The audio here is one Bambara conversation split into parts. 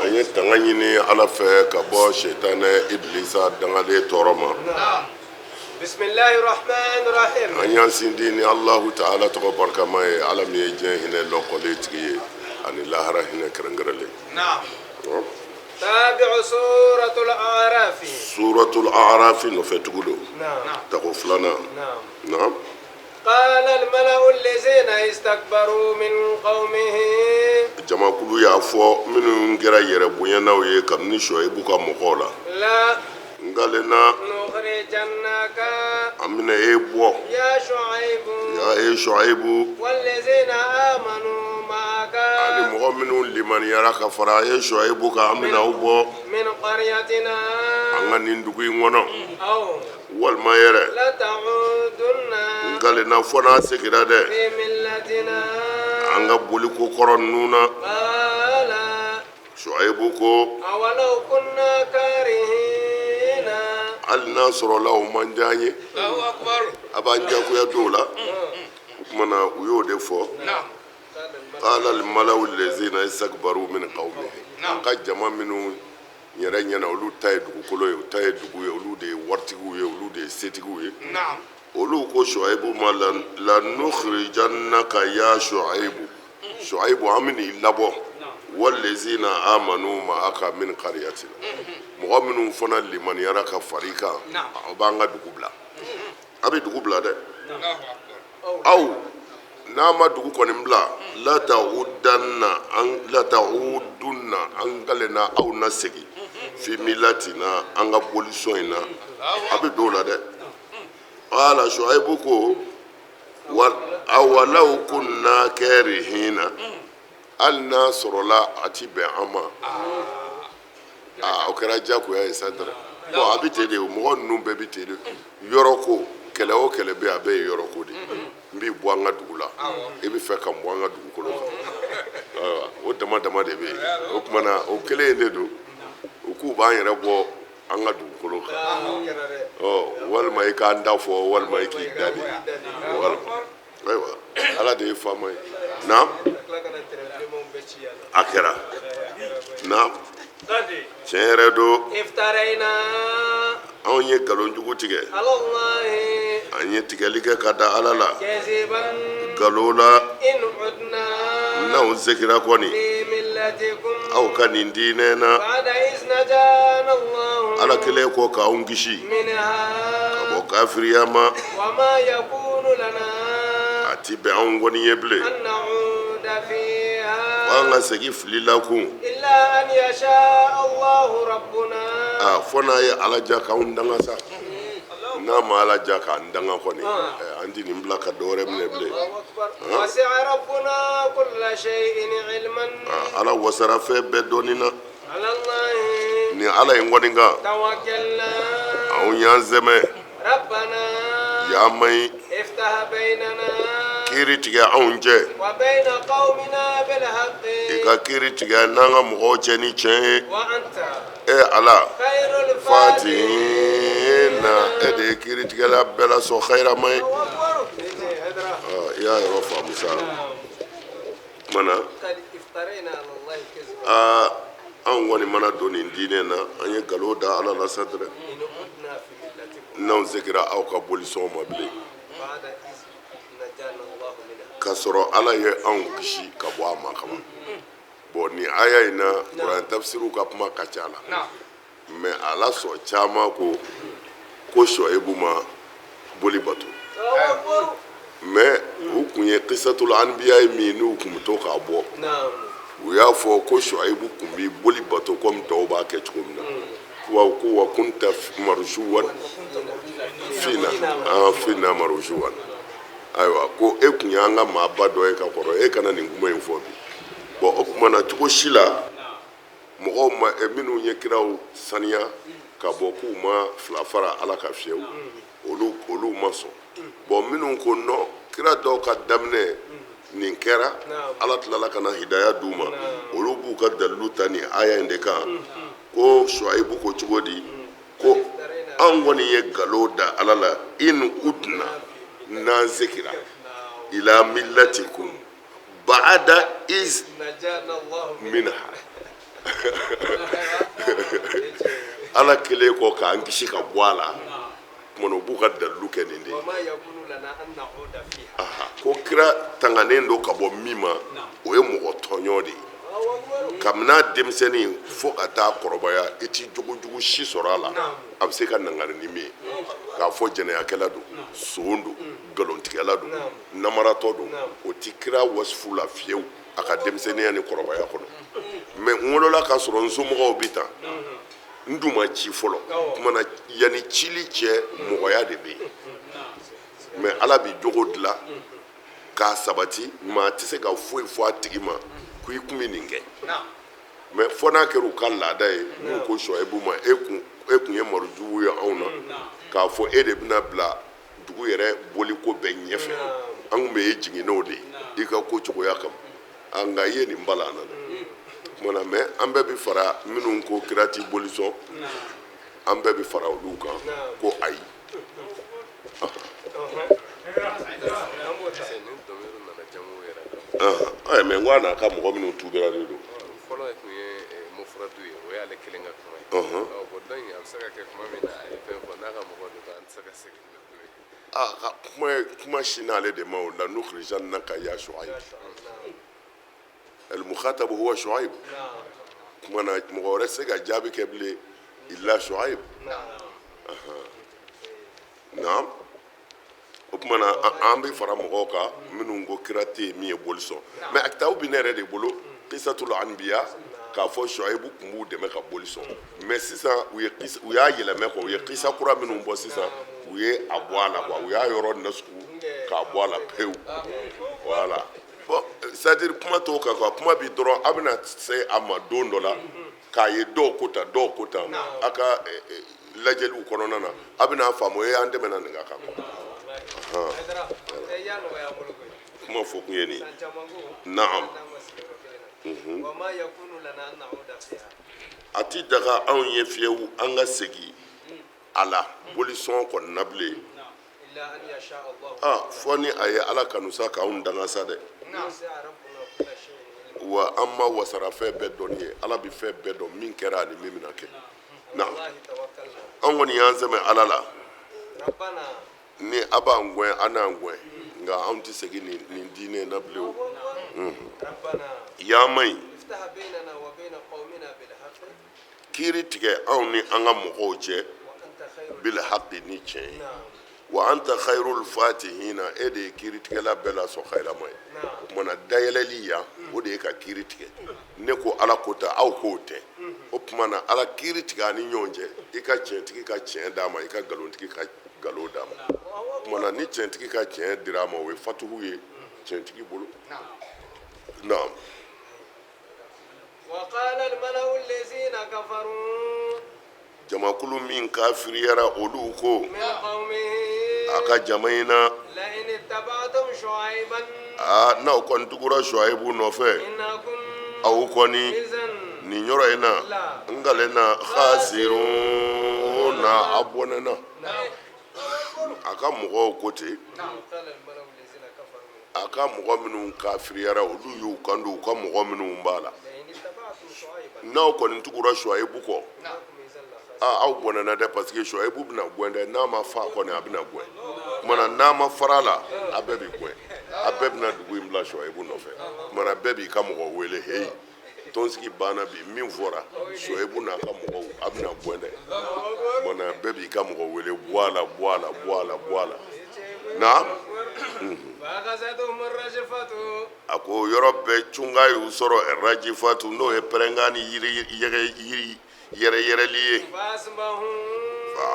An ye tanga ɲini Ala fɛ ka bɔ setanɛ ibilisa dangalen tɔɔrɔ ma. An y'an sindi ni Alahu taala tɔgɔ barikama ye, Ala min ye diɲɛ hinɛ lɔkɔlen tigi ye ani lahara hinɛ kɛrɛnkɛrɛnlen. Suratul Arafi nɔfɛ tugu don, tako filanan. Naam. Jamakulu y'a fɔ minnu kɛra yɛrɛ bonyanaw ye kabini Suwayibu ka mɔgɔw la, n kalenna, an bɛna e bɔ, ya e Suwayibu, ani mɔgɔ minnu limaniyara ka fara e Suwayibu kan, an bɛna aw bɔ an ka nin dugu in kɔnɔ, walima yɛrɛ n kalenna fo n'a segira dɛ an ka boliko kɔrɔ ninnu na. Suwayibu ko, hali n'a sɔrɔla o man diya an ye, a b'an jagoya dɔw la. O tuma na u y'o de fɔ, qala al-mala'u allazina istakbaru min qawmihi, a ka jama minnu yɛrɛ ɲɛna olu ta ye dugukolo ye, u ta ye dugu ye, olu de ye waritigiw ye, olu de ye setigiw ye, olu ko Suwayibu ma, lanukhrijannaka ya Suwayibu, Suwayibu, an bɛn'i labɔ, wallazina amanu ma'aka min qaryatina, mɔgɔ minnu fana limaniyara ka far'i kan, aw b'an ka dugu bila, a bɛ dugu bila dɛ. Aw n'a ma dugu kɔni bila, lata'udanna an lata'udunna, an kalenna aw na segin fi millatina, an ka bolisɔn in na, a bɛ don o la dɛ. Qala, Suwayibu ko, awalaw kunna karihina, hali n'a sɔrɔla a ti bɛn an ma. Aa, o kɛra jagoya ye sa dɛrɛ. Bon, a bɛ ten de, mɔgɔ ninnu bɛɛ bɛ ten de. Yɔrɔ ko kɛlɛ o kɛlɛ bɛ yen, a bɛɛ ye yɔrɔ ko de. N b'i bɔ an ka dugu la, i bɛ fɛ ka n bɔ an ka dugukolo kan. Ayiwa, o dama dama de bɛ yen. O tuma na, o kelen in de don, u k'u b'an yɛrɛ bɔ an ka dugukolo kan. Ɔ, walima i k'an da fɔ, walima i k'i da de, walima. Ayiwa, Ala de ye faama ye. Na a kɛra na tiɲɛ yɛrɛ don, anw ye nkalon jugu tigɛ, an ye tigɛli kɛ ka da Ala la nkalon la. N'anw segira kɔni aw ka nin diinɛ na, Ala kɛlen kɔ k'anw kisi ka bɔ kafiriya ma, a ti bɛn anw kɔni ye bilen an ka segin fili la kun, a fo n'a ye Ala ja k'anw danga sa. N'a ma Ala ja k'an danga kɔni, an ti nin bila ka dɔ wɛrɛ minɛ bilen. Ala wasara fɛn bɛɛ dɔnni na. Ni Ala in kɔni kan anw y'an sɛmɛ, ya mayi, kiiri tigɛ anw cɛ, i ka kiiri tigɛ n'an ka mɔgɔw cɛ ni tiɲɛ ye. E Ala, fatina, e de ye kiiritigɛla bɛɛ la sɔn hayirama ye. I y'a yɔrɔ faamu sa. Tuma na, aa, anw kɔni mana don nin diinɛ na, an ye nkalon da Ala la sa dɛrɛ, n'anw segira aw ka bolisɔn ma bilen, k'a sɔrɔ Ala ye anw kisi ka bɔ a ma kaban. Bon, nin aya in na, kuran tafsiriw ka kuma ka ca la, mais a la sɔn caman ko ko Suwayibu ma boli bato, mais u kun ye kisatul anbiya ye min n'u kun bɛ to k'a bɔ, u y'a fɔ ko Suwayibu kun bɛ boli bato komi tɔw b'a kɛ cogo min na. Wa ko wa kunta marujuwan fina, an fina marujuwan. Ayiwa, ko e kun y'an ka maaba dɔ ye ka kɔrɔ, e kana nin kuma in fɔ bi. Bon, o tuma na, cogo si la mɔgɔw ma minnu ye kiraw saniya ka bɔ k'u ma fila fara Ala kan fiyewu, olu ma sɔn. Bon, minnu ko non, kira dɔw ka daminɛ nin kɛra, Ala tilala ka na hidaya d'u ma, olu b'u ka dalilu ta nin aya in de kan, ko Suwayibu ko cogo di ko anw kɔni ye nkalon da Ala la, in udna, n'an segira, ila millatikum ba'da iz minha. Ala kɛlen kɔ k'an kisi ka bɔ a la, tuma na u b'u ka dalilu kɛ nin de ye. Ko kira tanganen don ka bɔ min ma, o ye mɔgɔ tɔɲɔ de ye. Kabini a denmisɛnnin fo ka taa kɔrɔbaya, i ti jogojugu si sɔrɔ a la a bɛ se ka nangari ni min ye, k'a fɔ jɛnɛyakɛla don, son don, nkalontigɛla don, namaratɔ don, o ti kira wasifu la fiyewu a ka denmisɛnninya ni kɔrɔbaya kɔnɔ. Mais n wolola k'a sɔrɔ n somɔgɔw bi tan, n dun ma ci fɔlɔ, tuma na yanni cili cɛ mɔgɔya de bɛ yen. Mais Ala bi jogo dilan k'a sabati, maa tɛ se ka foyi fɔ a tigi ma ko i kun bɛ nin kɛ. Mais fo n'a kɛra u ka laada ye, n'u ko Sɔyibu ma e kun ye marujugu ye anw na, k'a fɔ e de bɛna bila dugu yɛrɛ boliko bɛɛ ɲɛfɛ, an kun bɛ e jigin n'o de ye i ka ko cogoya kama, nka i ye nin bala an na dɛ. Tuma na mais an bɛɛ bɛ fara minnu ko kira ti boli sɔn, an bɛɛ bɛ fara olu kan ko ayi. Mais n ko a n'a ka mɔgɔ minnu tubira de don. Fɔlɔ tun ye mufradu ye, o y'ale kelen ka kuma ye. Bon dɔ in a bɛ se ka kɛ kuma min na a ye fɛn fɔ n'a ka mɔgɔ don, an tɛ se ka segin n'o ye. Aa, kuma ye kuma sin n'ale de ma o la nukhrijannaka ya Shuaib al-mukhatabu huwa Shuaib. Kuma na mɔgɔ wɛrɛ tɛ se ka jaabi kɛ bilen illa Shuaib. Naam, o tuma na an bɛ fara mɔgɔw kan minnu ko kira tɛ yen min ye boli sɔn. Mais a kitabu bɛ ne yɛrɛ de bolo, Qisatul Anbiya, k'a fɔ Shuaibu tun b'u dɛmɛ ka boli sɔn. Mais sisan u ye u y'a yɛlɛmɛ quoi, u ye kisa kura minnu bɔ sisan, u ye a bɔ a la quoi, u y'a yɔrɔ nasugu k'a bɔ a la pewu. Voilà, bon, c'est à dire kuma t'o kan quoi, kuma bi dɔrɔn a bɛna se a ma don dɔ la k'a ye dɔw ko tan, dɔw ko tan, a ka lajɛliw kɔnɔna na a bɛna faamu e y'an dɛmɛ nin ka kan. Kuma fɔ kun ye nin. Naam, a ti daga anw ye fiyewu an ka segin a la bolisɔn kɔni na bilen, fɔ ni a ye Ala kanu sa k'anw danga sa dɛ. Wa an ma wasara fɛn bɛɛ dɔnni ye, Ala bɛ fɛn bɛɛ dɔn, min kɛra ani min bɛna kɛ. Naam, an kɔni y'an sɛmɛ Ala la, ni a b'an gɛn an n'an gɛn, nka anw tɛ segin nin diinɛ in na bilen o. Yaama in kiiri tigɛ anw ni an ka mɔgɔw cɛ bil haqi ni tiɲɛ ye, wa anta khayrul fatihina, e de ye kiiritigɛla bɛɛ la sɔn khayrama ye. O tuma na dayɛlɛli yan, o de ye ka kiiri tigɛ. Ne ko Ala ko ta, aw k'o tɛ. O tuma na Ala kiiri tigɛ an ni ɲɔgɔn cɛ, i ka tiɲɛtigi ka tiɲɛ d'a ma, i ka nkalontigɛ ka nkalon d'a ma. O tuma na ni tiɲɛtigi ka tiɲɛ dira a ma, o ye fatuhu ye tiɲɛtigi bolo. Naam. Jamakulu min kafiriyara, olu ko a ka jama in na, aa, n'aw kɔni tugura Shuaibu nɔfɛ, aw kɔni nin yɔrɔ in na, n kalen na khasiruna, a bɔnɛna. A ka mɔgɔw ko ten. A ka mɔgɔ minnu kafiriyara, olu y'u kan don u ka mɔgɔ minnu b'a la, n'aw kɔni tugura Shuaibu kɔ, aa, aw bɔnɛna dɛ, parce que Shuaibu bɛna gɛn dɛ, n'a ma fa kɔni a bɛna gɛn. Tuma na n'a ma fara a la, a bɛɛ bɛ gɛn, a bɛɛ bɛna dugu in bila Shuaibu nɔfɛ. Tuma na bɛɛ b'i ka mɔgɔ wele, heyi, tɔnsigi banna bi, min fɔra Shuaibu n'a ka mɔgɔw, a bɛna gɛn dɛ. Tuma na bɛɛ b'i ka mɔgɔ wele, bɔ a la, bɔ a la, bɔ a la, bɔ a la. Na a ko yɔrɔ bɛɛ cunga y'u sɔrɔ, rajifatu, n'o ye pɛrɛnkan ni yiri yɛrɛ yɛrɛ yɛrɛli ye. Fa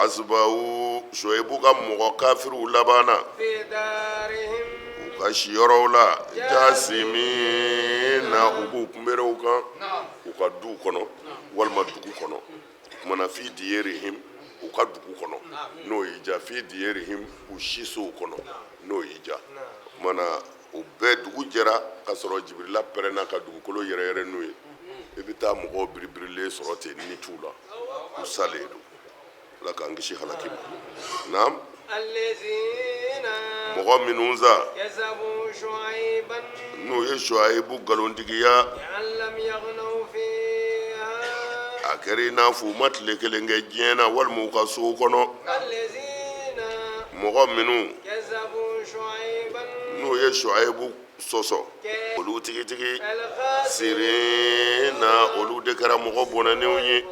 asbahu, Shuaibu ka mɔgɔ kafiriw labanna u ka siyɔrɔw la, jasimina, u b'u kunberew kan u ka duw kɔnɔ walima dugu kɔnɔ. Kumana fi diyerihim, u ka dugu kɔnɔ, n'o y'i ja, fi diyerihim, u sisow kɔnɔ, n'o y'i ja. Kumana o bɛɛ dugu jɛra ka sɔrɔ Jibirila pɛrɛnna ka dugukolo yɛrɛyɛrɛ n'u ye. I bɛ taa mɔgɔw biribirilen sɔrɔ ten, ni t'u la, u salen don. Ala k'an kisi halaki ma. Naam, mɔgɔ minnu sa n'u ye Shuaibu nkalontigiya. A kɛra i n'a fɔ u ma tile kelen kɛ diɲɛ na walima u ka sow kɔnɔ. Mɔgɔ minnu n'u ye Shuayibu sɔsɔ, olu tigitigi sirina, olu de kɛra mɔgɔ bɔnɛnenw ye.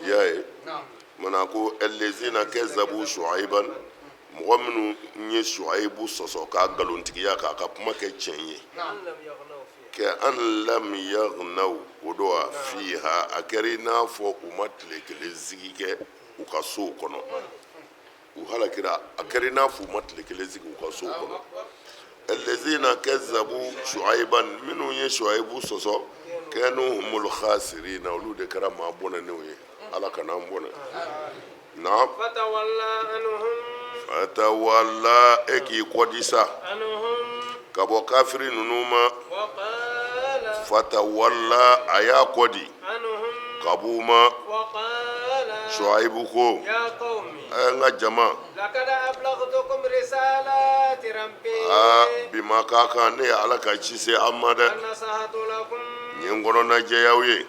I y'a ye mana ko allazina kazzabu Shuayiban, mɔgɔ minnu ye Shuayibu sɔsɔ k'a nkalontigiya, k'a ka kuma kɛ tiɲɛ ye, ka an lam yaghnaw, o don wa fiha, a kɛra i n'a fɔ u ma tile kelen sigi kɛ u ka sow kɔnɔ, u halakira, a kɛra i n'a fɔ u ma tile kelen sigi u ka sow kɔnɔ. Allazina kazzabu Shuaiban, minnu ye Shuaibu sɔsɔ, kanu humul khasirina, olu de kɛra maa bɔnɛnenw ye. Ala kana an bɔnɛ. Naam. Fatawalla, e k'i kɔdi sa ka bɔ kafiri ninnu ma. Fatawalla, a y'a kɔdi ka b'u ma. Shuaibu ko, n ka jama, aa, bi ma k'a kan ne ye Ala ka ci se an ma dɛ, n ye n kɔnɔnajɛya aw ye.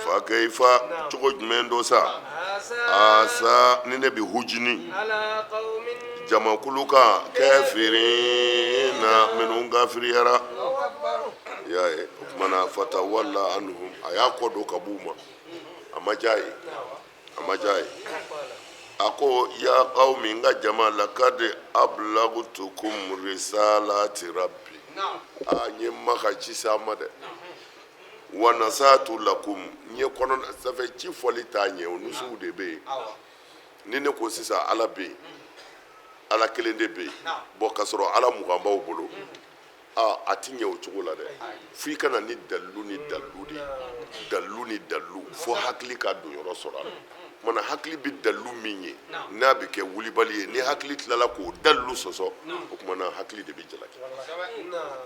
Fa kaifa, cogo jumɛn don sa, asa, ni ne bɛ hujini jamakulu kan, kafirina, minnu kafiriyara. I y'a ye, o tuma na fatawalla anhum, a y'a kɔ don ka b'u ma, a ma diya ye, a ma diya ye. A ko ya qawmi, n ka jama, lakad ablagtukum risalati rabbi, a n ye ma ka ci se a ma dɛ, wa nasatu lakum, n ye kɔnɔ safɛ ci fɔli t'a ɲɛ, o nusuw de bɛ yen. Ni ne ko sisan Ala bɛ yen, Ala kelen de bɛ yen, bɔn k'a sɔrɔ Ala 20 b'aw bolo, aa, a ti ɲɛ o cogo la dɛ, fo i ka na ni dalilu ni dalilu de ye, dalilu ni dalilu, fo hakili ka don yɔrɔ sɔrɔ a la. Kumana hakili bɛ dalilu min ye, n'a bɛ kɛ wulibali ye, ni hakili tilala k'o dalilu sɔsɔ, o kumana hakili de bɛ jalaki.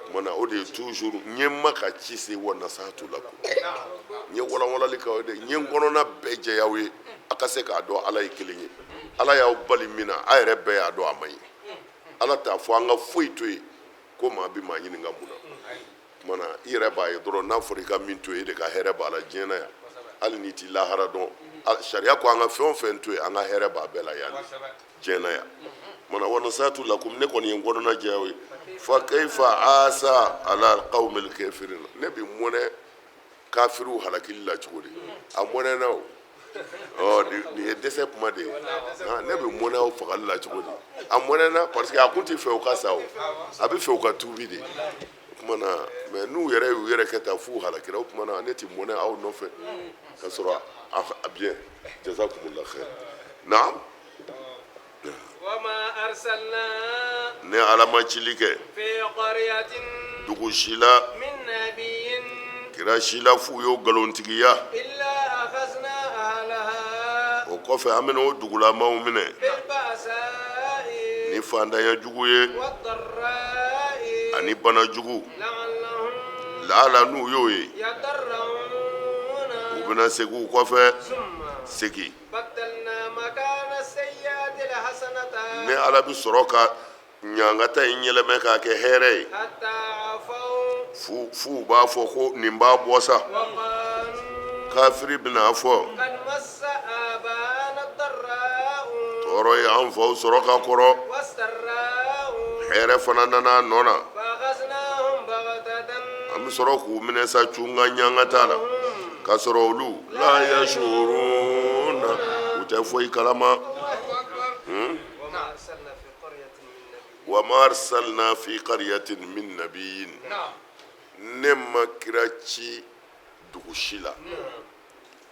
Kumana o de ye toujours n ye ma ka ci se, wa nasatu lakum, n ye walanwalali k'aw ye dɛ, n ye n kɔnɔna bɛɛ jɛya aw ye, a ka se k'a dɔn Ala ye kelen ye. Ala y'aw bali min na, a yɛrɛ bɛɛ y'a dɔn a man ɲi. Ala t'a fɔ an ka foyi to yen ko maa bɛ maa ɲininka mun na. Kumana i yɛrɛ b'a ye dɔrɔn, n'a fɔra i ka min to yen, e de ka hɛrɛ b'a la diɲɛ na yan, hali n'i ti lahara dɔn. Sariya ko an ka fɛn o fɛn to yen, an ka hɛrɛ b'a bɛɛ la yan diɲɛ na yan. Kumana wa nasatu lakum, ne kɔni ye n kɔnɔna jɛya aw ye. Fa kaifa asa ala qawmil kafirin, ne bɛ mɔnɛ kafiriw halakili la cogo di? A mɔnɛ na o, ɔ, nin ye dɛsɛ kuma de ye. Ne bɛ mɔnɛ aw fagali la cogo di? A mɔnɛ na parce que a kun tɛ fɛ u ka sa o, a bɛ fɛ u ka tuubi de. O tuma na, mais n'u yɛrɛ y'u yɛrɛ kɛ tan f'u halakira, o tuma na ne tɛ mɔnɛ aw nɔfɛ ka sɔrɔ a bien. Jazakumullah khair. Naam. Ne Ala ma cili kɛ dugu si la, kira si la, f'u y'o nkalontigiya. O kɔfɛ, an bɛna o dugulamaw minɛ ni fantanya jugu ye ani bana jugu. Laala n'u y'o ye, u bɛna segin u kɔfɛ segin. Ne Ala bɛ sɔrɔ ka ɲangata in yɛlɛmɛ k'a kɛ hɛrɛ ye, f'u b'a fɔ ko nin b'a bɔ sa. Kafiri bɛna a fɔ, tɔɔrɔ ye an faw sɔrɔ ka kɔrɔ, hɛrɛ fana nana a nɔ na, an bɛ sɔrɔ k'u minɛ sa cunga ɲangata la, k'a sɔrɔ olu la yashuruna, u tɛ foyi kalama. Wa ma arsalna fi qaryatin min nabiyyin, ne ma kira ci dugu si la.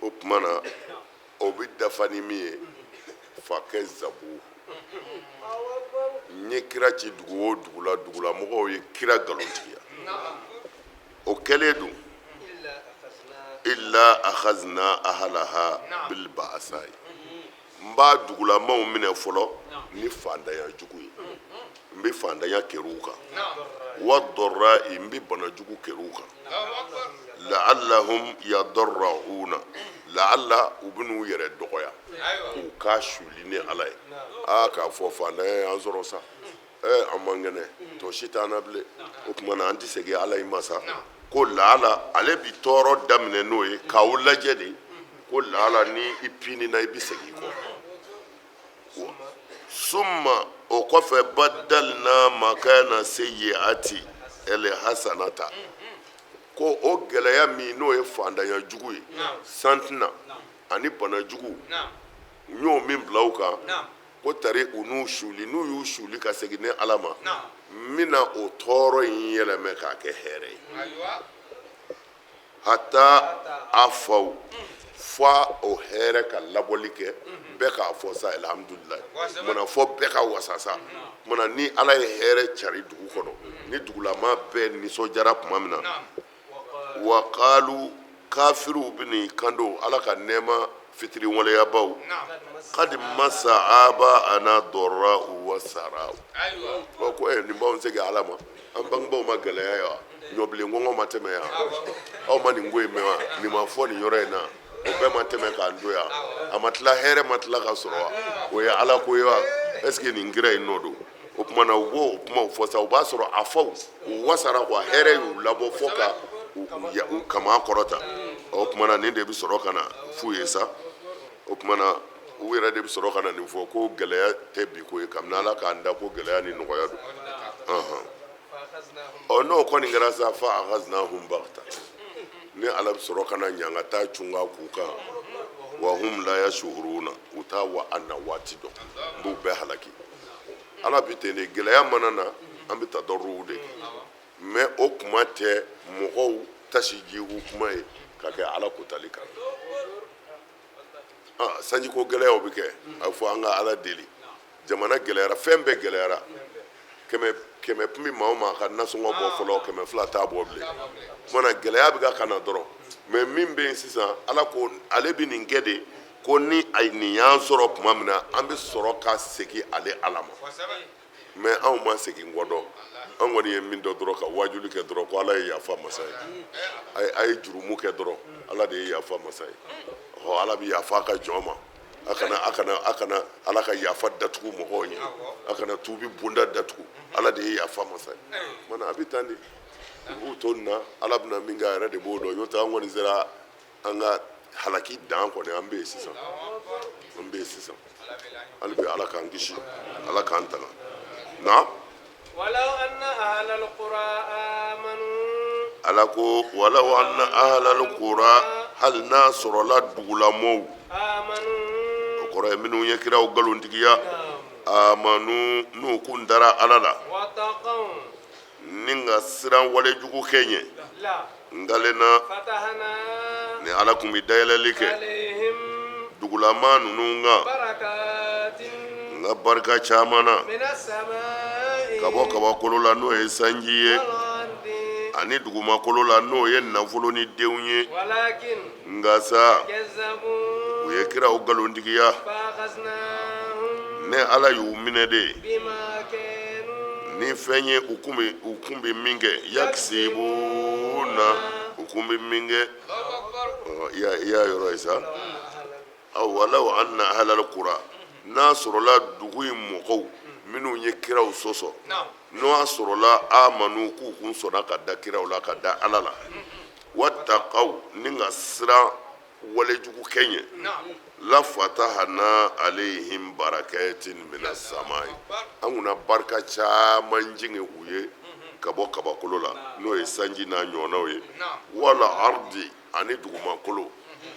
O tuma na, o bɛ dafa ni min ye, fa kazzabu. N ye kira ci dugu o dugu la, dugulamɔgɔw ye kira nkalontigiya. O kɛlen dun, illa akhazna ahlaha bil ba'sai, n b'a dugulamaw minɛ fɔlɔ ni fantanya jugu ye, n bɛ fantanya kɛr'u kan, wa dɔrra'i, n bɛ bana jugu kɛr'u kan, la'allahum yadarra'una, la'alla u bɛn'u yɛrɛ dɔgɔya k'u ka suli ni Ala ye. Aa, k'a fɔ fantanya y'an sɔrɔ sa, an man kɛnɛ, tɔ si t'an na bilen, o tuma na an tɛ segin Ala in ma sa. Ko laala ale bi tɔɔrɔ daminɛ n'o ye k'aw lajɛ de, ko laala ni i pinina i bɛ segin i kɔ. Summa, o kɔfɛ, badalna makana seyiati el hasanata, ko o gɛlɛya min n'o ye fantanya jugu ye, san tɛ na ani bana jugu, n y'o min bila u kan, ko tari u n'u suli, n'u y'u suli ka segin ne Ala ma, n bɛna o tɔɔrɔ in yɛlɛmɛ k'a kɛ hɛrɛ ye. Hata afaw, fo o hɛrɛ ka labɔli kɛ, bɛɛ k'a fɔ sa alhamdulilayi. Mana fɔ bɛɛ ka wasa sa. Mana ni Ala ye hɛrɛ cari dugu kɔnɔ, ni dugulama bɛɛ nisɔndiyara tuma min na, wa kalu, kafiriw bɛn'i kanto Ala ka nɛɛma fitiriwaleyabaw, kadi masa aba ana dɔrɔ wa sara ko nin b'anw segin Ala ma. An bangebaaw ma gɛlɛya ye wa? Ɲɔbilen kɔngɔ ma tɛmɛ yan? Aw ma nin ko in mɛn wa? Nin ma fɔ nin yɔrɔ in na? O bɛɛ ma tɛmɛ k'an to yan? A ma tila, hɛrɛ ma tila ka sɔrɔ wa? O ye Ala ko ye wa? Est ce que nin kira in nɔ don? O tuma na, u b'o kumaw fɔ sa, o b'a sɔrɔ a faw u wasara quoi, hɛrɛ y'u labɔ fo ka u kaman kɔrɔta. O tuma na, nin de bɛ sɔrɔ ka na f'u ye sa. O tuma na, u yɛrɛ de bɛ sɔrɔ ka na nin fɔ ko gɛlɛya tɛ bi ko ye, kabini Ala k'an da ko gɛlɛya ni nɔgɔya don. Ɔ, n'o kɔni kɛra sa, fa akhaznahum bagta, ni Ala bɛ sɔrɔ ka na ɲangata cunga k'u kan, wa hum la yashuruna, u t'a wa a na waati dɔn, n b'u bɛɛ halaki. Ala bɛ ten de, gɛlɛya mana na, an bɛ tadɔrɔw de kɛ, mais o kuma tɛ mɔgɔw tasi jihu kuma ye ka kɛ Ala kotali kan. Sanjiko gɛlɛyaw bɛ kɛ, a bɛ fɔ an ka Ala deli. Jamana gɛlɛyara, fɛn bɛɛ gɛlɛyara. Kɛmɛ kɛmɛ tun bɛ maa o maa ka nasɔngɔ bɔ fɔlɔ, 200 t'a bɔ bilen. Kumana gɛlɛya bɛ ka na dɔrɔn. Mais min bɛ yen sisan, Ala ko ale bɛ nin kɛ de, ko ni a nin y'an sɔrɔ tuma min na, an bɛ sɔrɔ ka segin ale Ala ma. Mais anw ma segin kɔ dɔn. An kɔni ye min dɔn dɔrɔn, ka wajuli kɛ dɔrɔn ko Ala ye yafa masa ye. A ye jurumu kɛ dɔrɔn, Ala de ye yafa masa ye. Ɔ, Ala bɛ yafa a ka jɔn ma. A kana a kana a kana Ala ka yafa datugu mɔgɔw ye, a kana tuubi bonda datugu. Ala de ye yafa masa ye. Mana a bɛ tan de, u b'u to nin na, Ala bɛna min kɛ, a yɛrɛ de b'o dɔn. N'o tɛ, an kɔni sera an ka halaki dan kɔni, an bɛ yen sisan, an bɛ yen sisan. Hali bi Ala k'an kisi, Ala k'an tanga na. Ala ko walaw anna ahlal qura, hali n'a sɔrɔla dugulamɔw, o kɔrɔ ye minnu ye kiraw nkalontigiya, amanu, n'u kun dara Ala la ni ka siran walejugu kɛ ɲɛ, n kalenna ni Ala kun bɛ dayɛlɛli kɛ dugulama ninnu kan n ka barika caman na ka bɔ kabakolo la, n'o ye sanji ye, ani dugumakolo la, n'o ye nafolo ni denw ye. Nka sa, u ye kiraw nkalontigiya, ne Ala y'u minɛ de ni fɛn ye u kun bɛ min kɛ, yakisibuna, u kun bɛ min kɛ. I y'a yɔrɔ ye sa. Aw walaw anna ahlal qura, n'a sɔrɔla dugu in mɔgɔw minnu ye kiraw sɔsɔ, n'o y'a sɔrɔla amanu, k'u kun sɔnna ka da kiraw la, ka da Ala la, wattaqaw, ni ka siran walejugu kɛ ɲɛ, la fatahana alayhim barakatin mina samai, an kunna barika caman jigin u ye ka bɔ kabakolo la, n'o ye sanji n'a ɲɔgɔnnaw ye, wala ardi, ani dugumakolo.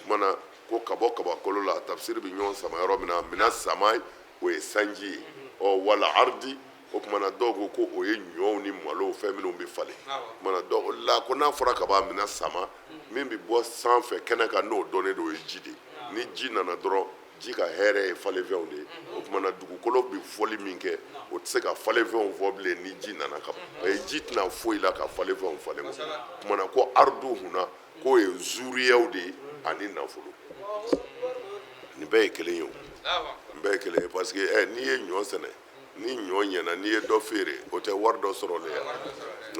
Mana ko ka bɔ kabakolo la, tafsiri bɛ ɲɔgɔn sama yɔrɔ min na, mina samai, o ye sanji ye. Ɔ, wala ardi, o tuma na, dɔw ko ko o ye ɲɔw ni malo, fɛn minnu bɛ falen. Mana dɔw la ko n'a fɔra ka ban mina sama, min bɛ bɔ sanfɛ kɛnɛ kan, n'o dɔnnen don, o ye ji de ye. Ni ji nana dɔrɔn, ji ka hɛrɛ ye falenfɛnw de ye. O tuma na, dugukolo bɛ fɔli min kɛ, o tɛ se ka falenfɛnw fɔ bilen ni ji nana ka ban. Ji tɛna foyi la ka falenfɛnw falen. O tuma na, ko ardu hunna, k'o ye zuriyaw de ye ani nafolo. Nin bɛɛ ye kelen ye, o nin bɛɛ ye kelen ye, parce que n'i ye ɲɔ sɛnɛ, ni ɲɔ ɲɛna, n'i ye dɔ feere, o tɛ wari dɔ sɔrɔ le ya?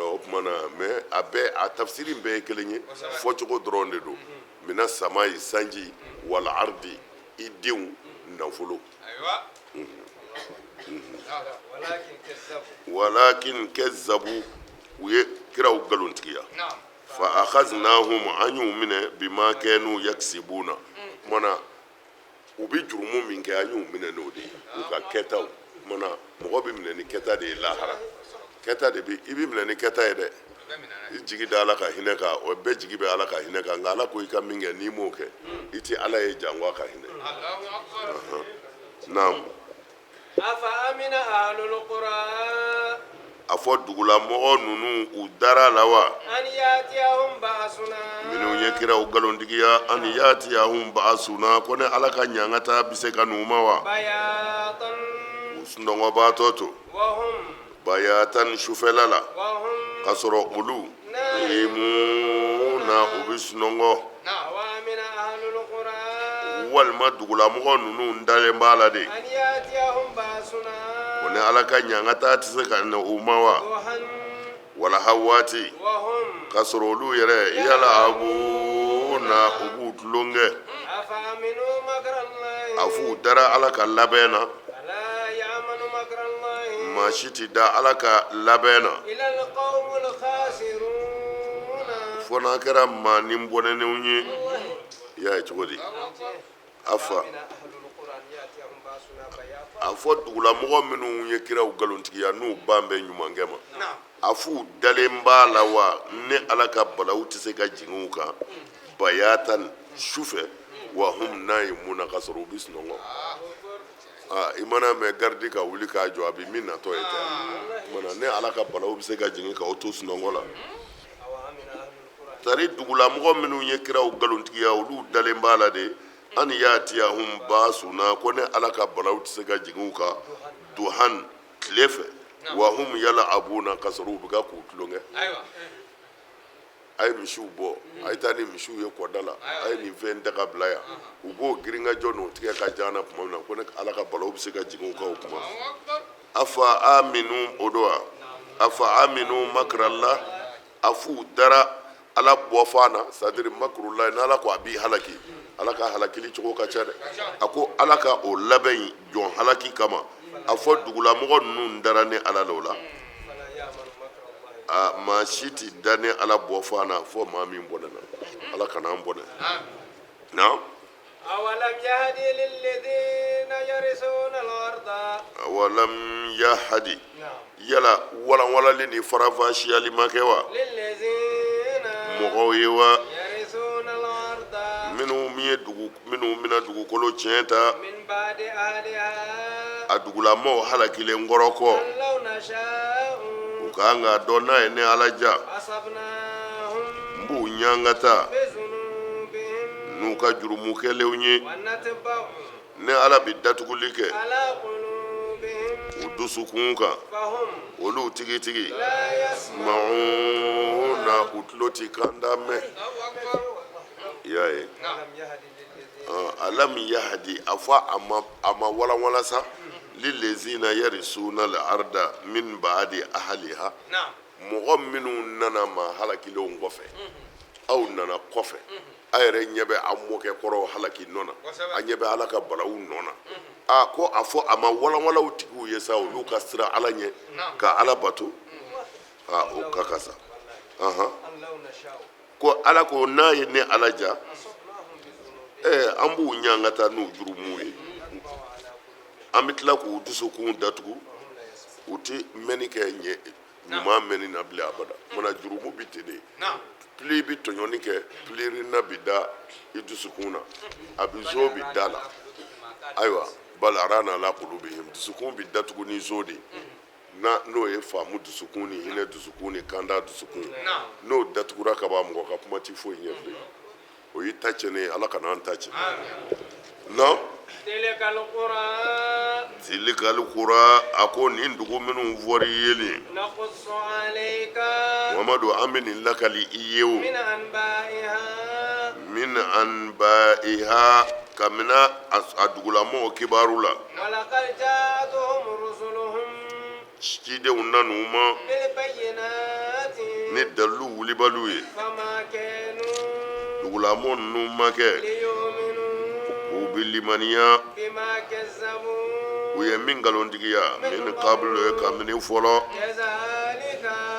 O tuma na, mais a bɛɛ, a tafsiri bɛɛ ye kelen ye, fɔcogo dɔrɔn de don. Mina sama ye sanji, wala ardi, i denw, nafolo. Walakin kazzabu, u ye kiraw nkalontigiya. Fa akhaznahum, an y'u minɛ, bima kanu yaksibuna, kumana u bɛ jurumu min kɛ, an y'u minɛ n'o de ye, u ka kɛtaw. Kumana mɔgɔ bɛ minɛ ni kɛta de ye lahara. Kɛta de bɛ, i bɛ minɛ ni kɛta ye dɛ. I jigi da Ala ka hinɛ kan, o bɛɛ jigi bɛ Ala ka hinɛ kan. Nka Ala ko i ka min kɛ, n'i m'o kɛ, i tɛ Ala ye janko a ka hinɛ. Naam. A fɔ dugulamɔgɔ ninnu, u dara la wa, minnu ye kiraw nkalontigiya, an yatiyahum ba'asuna, ko ne Ala ka ɲangata bɛ se ka n'u ma wa, u sunɔgɔbaatɔ to, bayatan, sufɛla la, k'a sɔrɔ olu naimuna, u bɛ sunɔgɔ? Walima dugulamɔgɔ ninnu dalen b'a la de ko ne Ala ka ɲangata tɛ se ka na u ma wa, walaha waati, k'a sɔrɔ olu yɛrɛ yalabuna, u b'u tulonkɛ? A f'u dara Ala ka labɛn na? Maa si tɛ da Ala ka labɛn na, fo n'a kɛra maa ni bɔnɛnenw ye. I y'a ye cogo di? A fa a fɔ dugulamɔgɔ minnu ye kiraw nkalontigiya, n'u ban bɛ ɲumankɛ ma, a f'u dalen b'a la wa, ne Ala ka balawu tɛ se ka jigin u kan, bayatan, sufɛ, wa hum naimuna, ka sɔrɔ u bɛ sunɔgɔ? Aa, i mana mɛn garidi ka wuli k'a jɔ, a bɛ min natɔ ye tɛ. Kumana ne Ala ka balawu bɛ se ka jigin k'aw to sunɔgɔ la? Tari dugulamɔgɔ minnu ye kiraw nkalontigiya, olu dalen b'a la de, an yatiyahum basuna, ko ne Ala ka balawu tɛ se ka jigin u kan, duhan, tile fɛ, wa hum yalabuna, ka sɔrɔ u bɛ ka k'u tulonkɛ. A ye misiw bɔ, a ye taa ni misiw ye kɔda la, a ye nin fɛn daga bila yan. U b'o girinkajɔ n'o tigɛ ka jan na tuma min na, ko ne Ala ka balawu bɛ se ka jigin u kan o tuma? Afa aminu, o don wa? Afa aminu makrallah, a f'u dara Ala bɔfan na? C'est à dire makrullah, n'Ala ko a b'i halaki, Ala ka halakili cogo ka ca dɛ. A ko Ala ka o labɛn jɔn halaki kama, a fɔ dugulamɔgɔ ninnu dara ne Ala la o la? A maa si tɛ da ne Ala bɔfan na fɔ maa min bɔnɛna. Ala kana an bɔnɛ na. Awalam yahadi, yala walanwalali ni faranfasiyali ma kɛ wa mɔgɔw ye wa, minnu ye dugu, minnu bɛna dugukolo tiɲɛ ta a dugulamɔgɔw halakilen kɔrɔ kɔ? U ka kan k'a dɔn, n'a ye ne Ala ja, n b'u ɲangata n'u ka jurumu kɛlenw ye. Ne Ala bɛ datuguli kɛ u dusukun kan, olu tigitigi mauna, u tulo ti kanda mɛn. I y'a ye, alam yahadi, a fɔ a ma walanwala sa, lilezina yarisuna al arda min baadi ahaliha, mɔgɔ minnu nana maa halakilenw kɔfɛ. Aw nana kɔfɛ, a yɛrɛ ɲɛ bɛ an mɔkɛ kɔrɔw halaki nɔ na, a ɲɛ bɛ Ala ka balawu nɔ na. A ko a fɔ a ma walanwalaw tigiw ye sa, olu ka siran Ala ɲɛ ka Ala bato. A o ka kan sa. Ko Ala ko n'a ye ne Ala ja, an b'u ɲangata n'u jurumuw ye, an bɛ tila k'u dusukun datugu, u tɛ mɛnni kɛ ɲɛ ɲuman mɛnni na bilen abada. Mana jurumu bi ten de, pli bi tɔɲɔni kɛ, pilirina bi da i dusukun na, a bi zo bi da la. Ayiwa, bal arana ala kulubihim, dusukun bi datugu ni zo de na, n'o ye faamu dusukun ni hinɛ dusukun ni kanda dusukun. N'o datugura ka ban, mɔgɔ ka kuma ti foyi ɲɛ bilen. O y'i ta tiɲɛnen ye. Ala kana an ta tiɲɛ. Non, tilikal kura, a ko nin dugu minnu fɔra i ye nin, Muhamadu, an bɛ nin lakali i ye o, min anbaiha, kabini a dugulamɔgɔw kibaru la. Cidenw nan'u ma ni dalilu wulibaliw ye, dugulamɔgɔ ninnu ma kɛ u bɛ limaniya u ye min nkalontigiya, min kabulu ye, kabini fɔlɔ.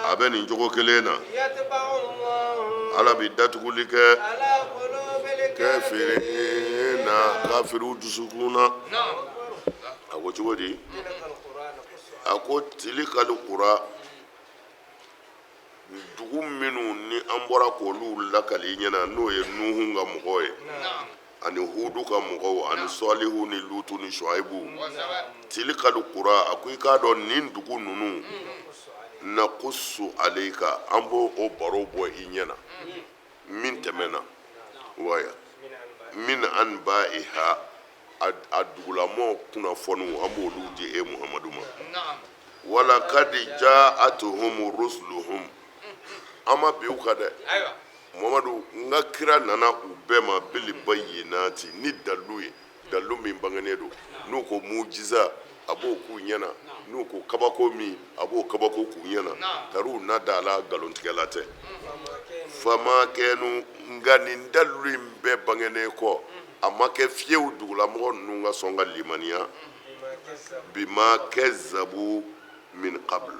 A bɛ nin cogo kelen na. Ala bɛ datuguli kɛ kafirina, kafiriw dusukun na. A ko cogo di? A ko tilikali kura, dugu minnu ni an bɔra k'olu lakali i ɲɛna, n'o ye Nuhu ka mɔgɔw ye ani Hudu ka mɔgɔw ani Sɔlihu ni Lutu ni Shuaibu, tilikali kura, a ko i k'a dɔn nin dugu ninnu, nakusu aleyika, an b'o o baro bɔ i ɲɛna min tɛmɛna, waya min anba'iha, a dugulamɔgɔw kunnafoniw, an b'olu di e Muhamadu ma. Walakadi ja'atuhum rusuluhum, an ma bin u kan dɛ, Muhamadu, n ka kira nana u bɛɛ ma bili bayinati, ni dalilu ye, dalilu min bangenen don. N'u ko mujiza, a b'o k'u ɲɛna. N'u ko kabako min, a b'o kabako k'u ɲɛna. Tari na da la, nkalontigɛla tɛ. Fama kɛnu, nka nin dalilu in bɛɛ bangenen kɔ, a ma kɛ fiyewu dugulamɔgɔ ninnu ka sɔn ka limaniya. Bima kazzabu min qabl,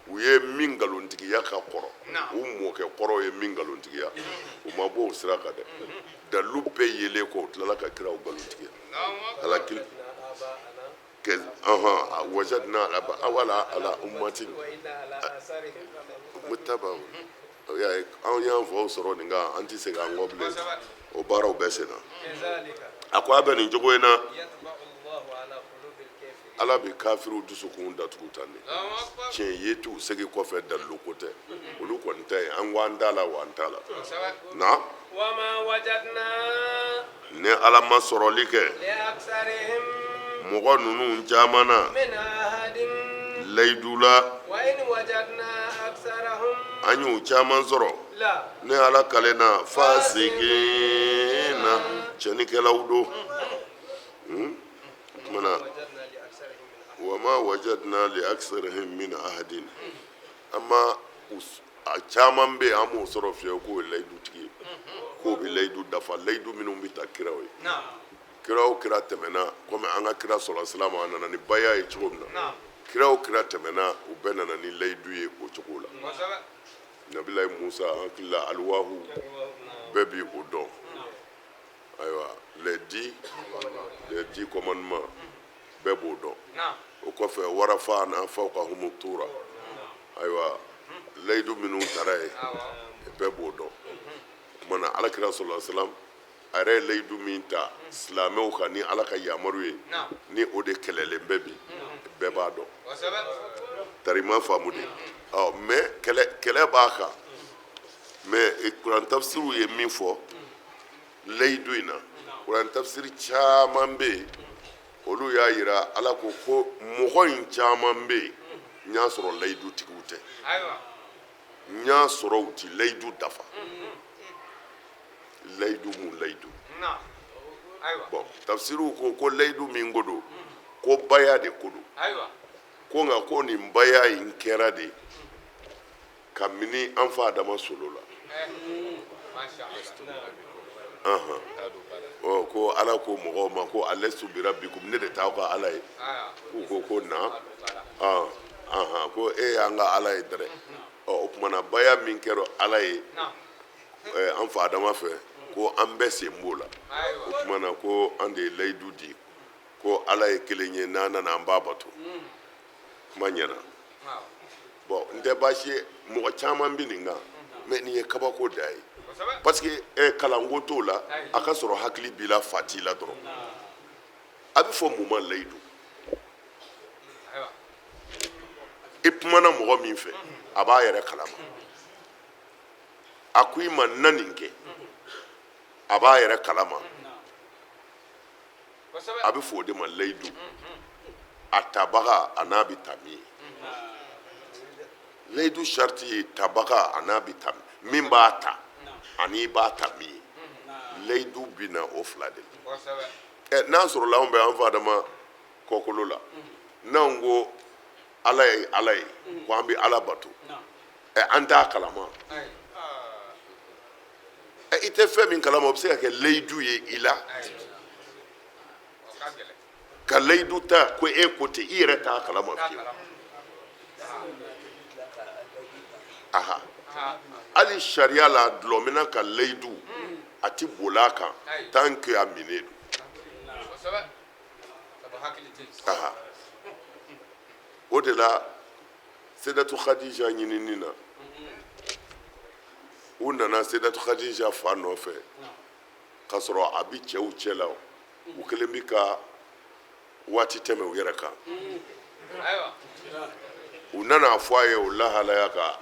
u ye min nkalontigiya ka kɔrɔ, u mɔkɛ kɔrɔ ye min nkalontigiya, u ma bɔ o sira kan dɛ. Dalilu bɛɛ yelen kɔ, u tilala ka kiraw nkalontigiya. Ala kili kɛ ɔhɔn wajadna ala wala ala ummatin mutaba, o y'a ye anw y'an faw sɔrɔ nin kan, an tɛ segin an kɔ bilen. O baaraw bɛɛ senna. A ko a bɛ nin cogo in na, Ala bɛ kafiriw dusukun datugu tan de. Tiɲɛ ye t'u segin kɔfɛ, dalilu ko tɛ, olu kɔni ta ye an ko an t'a la wa an t'a la na. Ni Ala ma sɔrɔli kɛ mɔgɔ ninnu caman na layidu la, an y'u caman sɔrɔ, ne Ala kalenna, fasikina, cɛnnikɛlaw don. Kumana wa ma wajadna li aksarihim min ahadin, an ma a caman bɛ yen, an m'o sɔrɔ fiyewu k'o ye layidutigi ye, k'o bɛ layidu dafa. Layidu minnu bɛ ta kiraw ye, kira o kira tɛmɛna, komi an ka kira sɔrɔ silamɛ, a nana ni baya ye cogo min na, kira o kira tɛmɛna, u bɛɛ nana ni layidu ye o cogo la. Nabilayi Musa, an hakili la, aliwahu bɛɛ bi o dɔn. Ayiwa, les 10 commandements, bɛɛ b'o dɔn. O kɔfɛ, warafa'na fawqahumu tura, ayiwa, layidu minnu tara ye, bɛɛ b'o dɔn. O tuma na, alakira sɔlɔ salam, a yɛrɛ ye layidu min ta silamɛw kan ni Ala ka yamaru ye, ni o de kɛlɛlen bɛ bi, bɛɛ b'a dɔn. Tari ma faamu de. Ɔ mais kɛlɛ kɛlɛ b'a kan. Mais kuran tafsiriw ye min fɔ layidu in na, kuran tafsiri caman bɛ yen, olu y'a yira Ala ko ko mɔgɔ in caman bɛ yen, n y'a sɔrɔ layidu tigiw tɛ, n y'a sɔrɔ u ti layidu dafa. Layidu mun layidu? Bɔn, tafsiriw ko ko layidu min ko don, ko baya de ko don. Ko nka ko nin baya in kɛra de kabini an fa Adama solo la. Ɔ ko Ala ko mɔgɔw ma ko alastu birabbikum, ne de t'aw ka Ala ye? K'u ko ko na, ko e y'an ka Ala ye dɛrɛ. Ɔ o tuma na, baya min kɛra Ala ye an fa Adama fɛ, ko an bɛɛ sen b'o la. O tuma na, ko an de ye layidu di ko Ala ye kelen ye, n'an nana an b'a bato. Kuma ɲɛna. Bɔn, n tɛ baasi ye, mɔgɔ caman bɛ nin kan, mais nin ye kabako da ye, parce que kalanko t'o la. A ka sɔrɔ hakili b'i la, fa t'i la dɔrɔn. A bɛ fɔ mun ma layidu? I kumana mɔgɔ min fɛ, a b'a yɛrɛ kalama. A ko i ma na nin kɛ, a b'a yɛrɛ kalama. A bɛ fɔ o de ma layidu. A tabaga a n'a bɛ ta min ye, layidu sariti ye tabaga a n'a bɛ ta min, b'a ta ani i b'a ta min ye. Layidu bɛ na o fila de la. Ɛ, n'a sɔrɔla anw bɛ an fa Adama kɔkolo la, n'anw ko Ala ye Ala ye, ko an bɛ Ala bato, ɛ, an t'a kalama. I tɛ fɛn min kalama, o bɛ se ka kɛ layidu ye i la, ka layidu ta ko e ko ten, i yɛrɛ t'a kalama fiyewu. Aha. Hali sariya la, dɔlɔminna ka layidu, a ti boli a kan tant que a minnen don. Aha, o de la Sedatu Khadija ɲinini na, u nana Sedatu Khadija fa nɔfɛ k'a sɔrɔ a bi cɛw cɛ la, u kelen bi ka waati tɛmɛ u yɛrɛ kan. U nana a fɔ a ye o lahalaya kan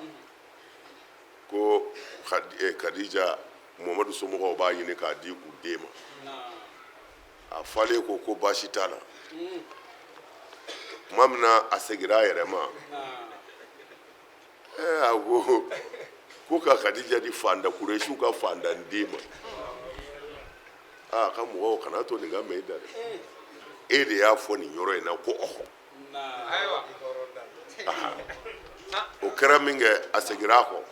ko Khadija, Muhamadu somɔgɔw b'a ɲini k'a di u den ma. A falen ko ko baasi t'a la. Tuma min na a segira a yɛrɛ ma, a ko ko ka Khadija di fanda Kuresiw ka fandanden ma. Aa, ka mɔgɔw kana to nin ka mɛn i da dɛ. E de y'a fɔ nin yɔrɔ in na ko ɔhɔ. O kɛra min kɛ, a segira a kɔ,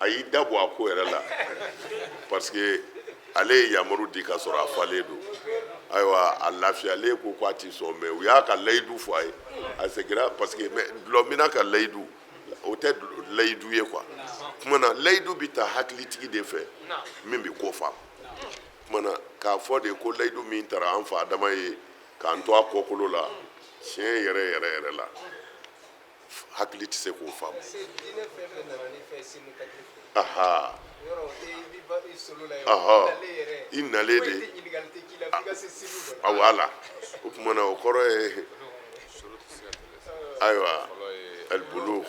a y'i da bɔ a ko yɛrɛ la, parce que ale ye yamaru di ka sɔrɔ a falen don. Ayiwa, a lafiyalen ko ko a ti sɔn, mais u y'a ka layidu fɔ a ye, a segira, parce que mais dɔlɔminna ka layidu, o tɛ layidu ye quoi. Kuma na, layidu bi ta hakilitigi de fɛ min bi ko faamu. Kuma na, k'a fɔ de ko layidu min tara an fa Adama ye k'an to a kɔkolo la, tiɲɛ yɛrɛ yɛrɛ yɛrɛ la, hakili tɛ se k'o faamu. Aha, i nalen de a wala. O tuma na, o kɔrɔ ye, ayiwa, alibulu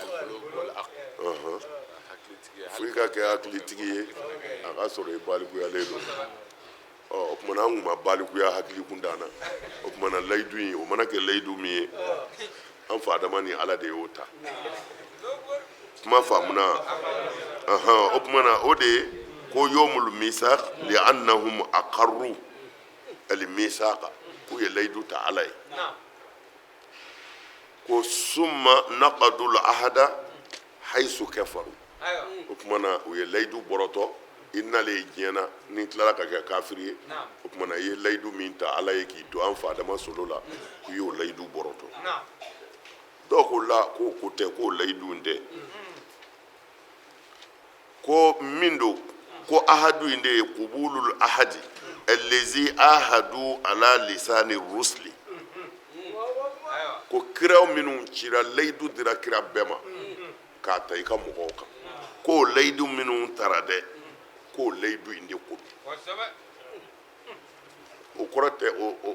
fo i ka kɛ hakilitigi ye, a ka sɔrɔ i balikuyalen don. Ɔ, o tuma na, an kun ma balikuya hakili kun t'an na. O tuma na, layidu in, o mana kɛ layidu min ye, an fa Adama ni Ala de y'o ta. Kuma faamuna? O tuma na, o de ye ko yomul misak li annahum aqarru al misaka, k'u ye layidu ta Ala ye, ko summa naqadul ahada haisu kafaru. O tuma na, u ye layidu bɔrɔtɔ. I nalen diɲɛ na, n'i tilala ka kɛ kafiri ye, o tuma na, i ye layidu min ta Ala ye k'i to an fa Adama solo la, k'i y'o layidu bɔrɔtɔ. Dɔw ko la, k'o ko tɛ, k'o layidu in tɛ, ko min don, ko ahadu in de ye kubulul ahadi allazi ahadu ala lisani rusuli, ko kiraw minnu cira, layidu dira kira bɛɛ ma k'a ta i ka mɔgɔw kan, k'o layidu minnu tara dɛ, k'o layidu in de ko don. O kɔrɔ tɛ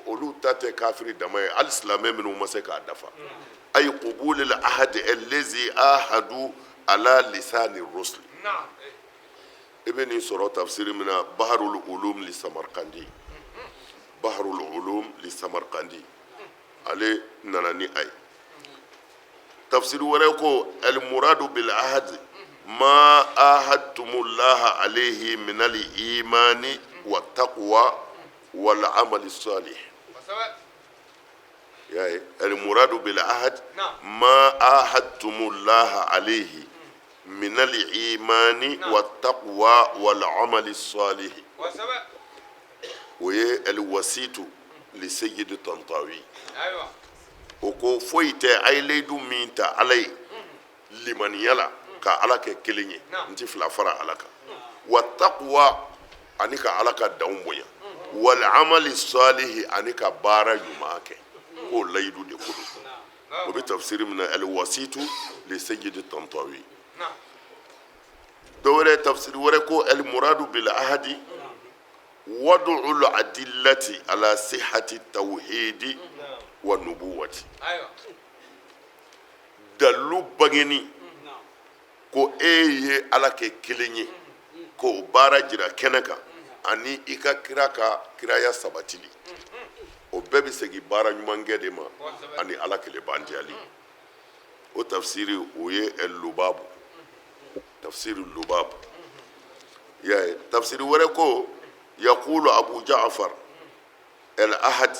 olu ta tɛ kafiri dama ye, hali silamɛ minnu ma se k'a dafa. Ayi qubulil ahadi allazi ahadu ala lisani rusuli. I bɛ nin sɔrɔ tafsiri min na, Baharul Ulum li Samarkandi. Baharul Ulum li Samarkandi, ale nana ni a ye. Tafsiri wɛrɛ ko al muradu bil ahadi ma ahadtumullaha alayhi min al imani wa taqwa wal amali salih. Ya ye, al muradu bil ahad ma ahadtumullaha alayhi min al imani wa taqwa wal amali salih. O ye al wasitu li Sayyid Tantawi. O ko foyi tɛ, a ye layidu min ta Ala ye limaniya la, ka Ala kɛ kelen ye, n ti fila fara Ala kan, wa taqwa, ani ka Ala ka danw bonya, wal amali salihi, ani ka baara ɲuman kɛ, k'o layidu de ko don. O bɛ tafsiri min na, al wasitu li Sayyid Tantawi. Dɔ wɛrɛ, tafsiri wɛrɛ ko al muradu bil ahadi wadu'ul adillati ala sihati tawhidi wa nubuwati, dalilu bangeni ko e ye Ala kɛ kelen ye, k'o baara jira kɛnɛ kan, ani i ka kira ka kiraya sabatili, o bɛɛ bɛ segin baara ɲumankɛ de ma ani Ala kelebantiyali. O tafsiri, o ye lubabu, tafsiri lubabu. Ya ye, tafsiri wɛrɛ ko yaqulu Abu Ja'far el ahad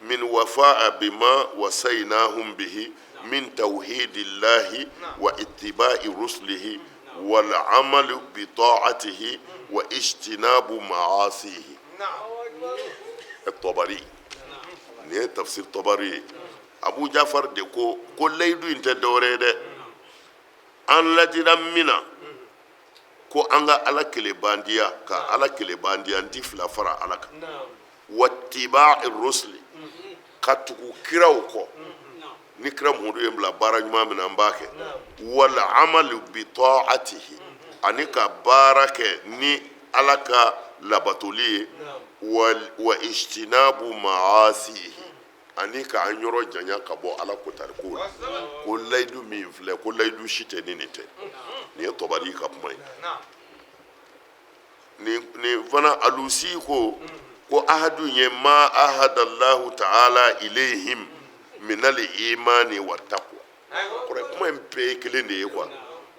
min wafa'a bima wasaynahum bihi min tawhidillahi wa ittiba'i rusulihi wal amalu bi ta'atihi wa ijtinabu ma'asihi. Tabari, nin ye tafsir Tabari ye. Abu Jafar de ko ko layidu in tɛ dɔwɛrɛ ye dɛ, an ladira min na. Ko an ka Ala kelenbandiya, ka Ala kelenbandiya, n ti fila fara Ala kan. Wattiba'i rusuli, ka tugu kiraw kɔ. Ni kira Muhamadu ye n bila baara ɲuman min na, n b'a kɛ. Wal amalu bi ta'atihi, ani ka baara kɛ ni Ala ka labatoli ye. Wa ijtinabu ma'asihi, ani k'an yɔrɔ janya ka bɔ Ala kotarikow la. Ko layidu min filɛ, ko layidu si tɛ ni nin tɛ. Nin ye Tɔbari ka kuma ye. Nin fana Alusi ko ko ahadu ye ma ahadallahu ta'ala ilayhim minal imani wa taqwa. Kɔrɔ kuma in bɛɛ ye kelen de ye quoi.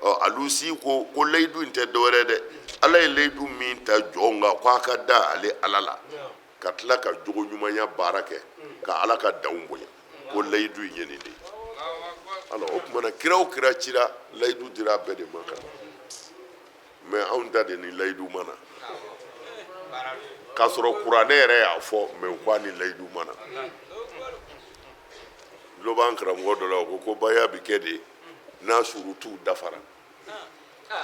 Ɔ, Alusi ko ko layidu in tɛ dɔwɛrɛ dɛ, Ala ye layidu min ta jɔnw kan k'a ka da ale Ala la, ka tila ka jogo ɲumanya baara kɛ, ka Ala ka danw bonya, ko layidu in ye nin de ye. Alors o tuma na, kira o kira cira, layidu dira a bɛɛ de ma kan. Mais anw ta de ni layidu ma na, k'a sɔrɔ kuranɛ yɛrɛ y'a fɔ, mais u k'a ni layidu ma na. Tulo b'an karamɔgɔ dɔ la, o ko ko baya bɛ kɛ de n'a surutuw dafara.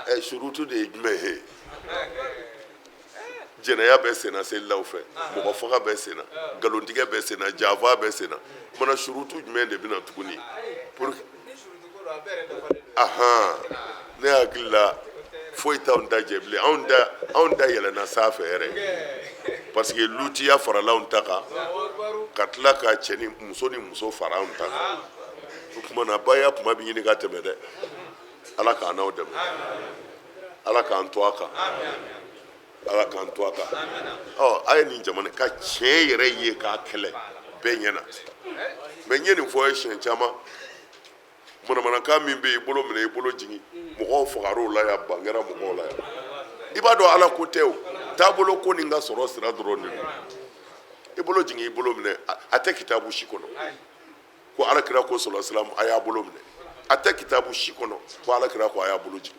Ɛ, surutu de ye jumɛn ye? Jɛnɛya bɛ senna selilaw fɛ, mɔgɔ faga bɛ senna, nkalontigɛ bɛ senna, janfa bɛ senna. Mana surutu jumɛn de bɛna tuguni pour ahan? Ne hakili la foyi t'anw ta jɛ bilen. Anw ta yɛlɛnna sanfɛ yɛrɛ, parce que lutiya farala anw ta kan, ka tila ka cɛ ni muso ni muso fara anw ta kan. O tuma na, baya kuma bɛ ɲini ka tɛmɛ dɛ. Ala k'an n'aw dɛmɛ, Ala k'an to a kan, Ala k'an to a kan. Ɔ, a ye nin jamana ka tiɲɛ yɛrɛ ye k'a kɛlɛ bɛɛ ɲɛna. Mais n ye nin fɔ ye siɲɛ caman, manamanakan min bɛ yen, i bolo minɛ, i bolo jigin, mɔgɔw fagar'o la yan, ban kɛra mɔgɔw la yan. I b'a dɔn Ala ko tɛ o, taabolo ko nin ka sɔrɔ sira dɔrɔn de don. I bolo jigin, i bolo minɛ, a tɛ kitabu si kɔnɔ ko Ala kira ko sɔlɔ silam a y'a bolo minɛ. A tɛ kitabu si kɔnɔ ko Ala kira ko a y'a bolo jigin.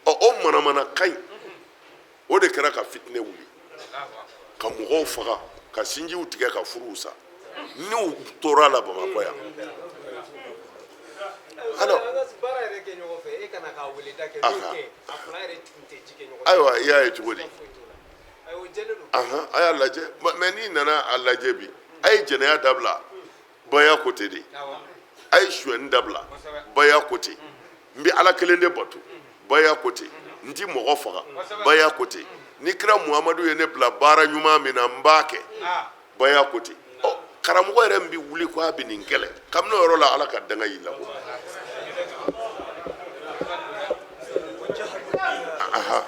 Ɔ, o manamanakan in o de kɛra ka fitinɛ wuli, ka mɔgɔw faga, ka sinjiw tigɛ, ka furuw sa. N'u tora la Bamakɔ yan, alors Baara yɛrɛ kɛ ɲɔgɔn fɛ, e kana k'a weleda kɛ, n'o tɛ a fila yɛrɛ tun tɛ ji kɛ ɲɔgɔn fɛ. Ayiwa, i y'a ye cogo di? Foyi t'o la. Ayiwa, o jɛlen don. Ahan, a y'a lajɛ. Mais n'i nana a lajɛ bi, a ye jɛnɛya dabila, baya ko ten de. A ye sonyɛni dabila, baya ko ten. N bɛ Ala kelen de bato, baya ko ten. N ti mɔgɔ faga, baya ko ten. Ni kira Muhamadu ye ne bila baara ɲuman min na, n b'a kɛ, baya ko ten. Ɔ, karamɔgɔ yɛrɛ min bɛ wuli ko a bɛ nin kɛlɛ, kabini o yɔrɔ la, Ala ka danga y'i labɔ. Aha,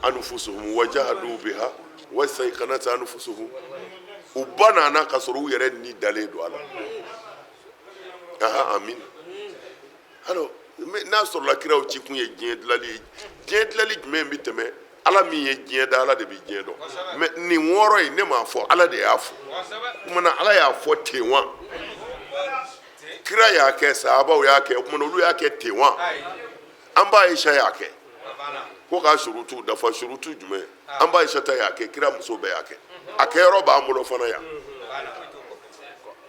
anfusuhum wajahadu biha wastayqanatha anfusuhum. U ba nana ka sɔrɔ u yɛrɛ ni dalen don a la. Aha, amin. Alors, mais n'a sɔrɔla kiraw ci kun ye diɲɛ dilali ye, diɲɛ dilali jumɛn bɛ tɛmɛ Ala min ye diɲɛ da, Ala de bɛ diɲɛ dɔn. Mais nin wɔɔrɔ in, ne m'a fɔ, Ala de y'a fɔ. Kumana Ala y'a fɔ ten wa, kira y'a kɛ, sahabaw y'a kɛ. O kumana olu y'a kɛ ten wa, an ba Ayisa y'a kɛ ko k'a surutu dafa. Surutu jumɛn? An ba Ayisa ta y'a kɛ, kira muso bɛɛ y'a kɛ, a kɛyɔrɔ b'an bolo fana yan.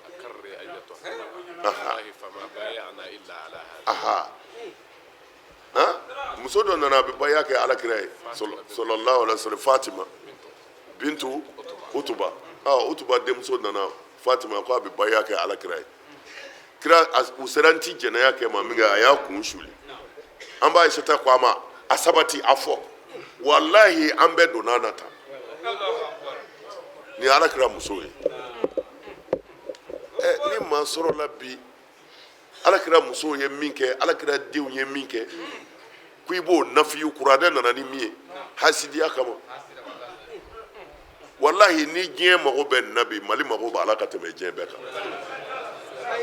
أكرر أيتها والله فما بايعنا إلا على هذا. Aha, han, muso dɔ nana, a bɛ baya kɛ Ala kira ye sallallahu alaihi wasallam, Fatima bintu Utuba. Ɔ, Utuba denmuso nana, Fatima, ko a bɛ baya kɛ Ala kira ye. Kira u sera n ti jɛnɛya kɛ ma min kɛ, a y'a kun suli. An ba Ayisata ko a ma, a sabati, a fɔ walahi, an bɛɛ donna na tan. Nin ye Ala kira muso ye. Ɛ, ni maa sɔrɔla bi, Ala kira musow ye min kɛ, Ala kira denw ye min kɛ, ko i b'o nafiyu, kuranɛ nana ni min ye, hasidiya kama. Walahi, ni diɲɛ mago bɛ nin na bi, Mali mago b'a la ka tɛmɛ diɲɛ bɛɛ kan. I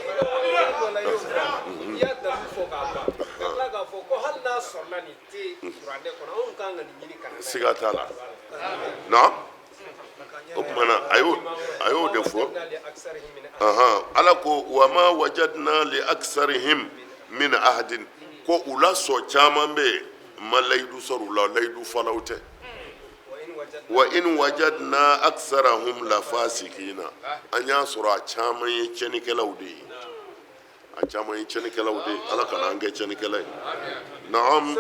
y'a dalu fɔ k'a ban, ka tila k'a fɔ ko hali n'a sɔrɔla nin tɛ kuranɛ kɔnɔ, anw kan ka nin ɲini ka na n'a ye. Siga t'a la na. O tuma na, a y'o de fɔ. Ahan, Ala ko wa ma wajadna li aksarihim min ahadin, ko u la sɔn caman bɛ yen, ma layidu sɔrɔ u la, layidu falaw tɛ. Wa in wajadna aksarahum la fasikina, an y'a sɔrɔ a caman ye tiɲɛnikɛlaw de ye. A caman ye tiɲɛnikɛlaw de ye. Ala kana an kɛ tiɲɛnikɛla ye. Naam,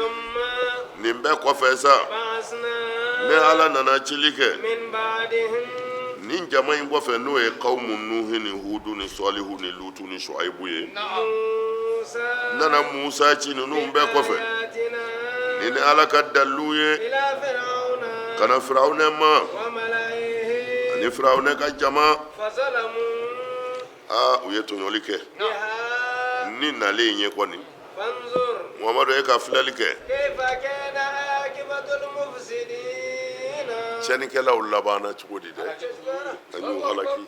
nin bɛɛ kɔfɛ sa, ne Ala nana cili kɛ nin jama in kɔfɛ, n'o ye kawmu Nuhi ni Hudu ni Sɔlihu ni Lutu ni Shuaibu ye. N nana Musa ci ninnu bɛɛ kɔfɛ ni ni Ala ka dalilu ye ka na Firawunɛ ma ani Firawunɛ ka jama. Aa, u ye tɔɲɔli kɛ ni nalen in ye kɔni. Muhamadu, e ka filɛli kɛ, tiɲɛnikɛlaw labanna cogo di dɛ? An y'u halaki.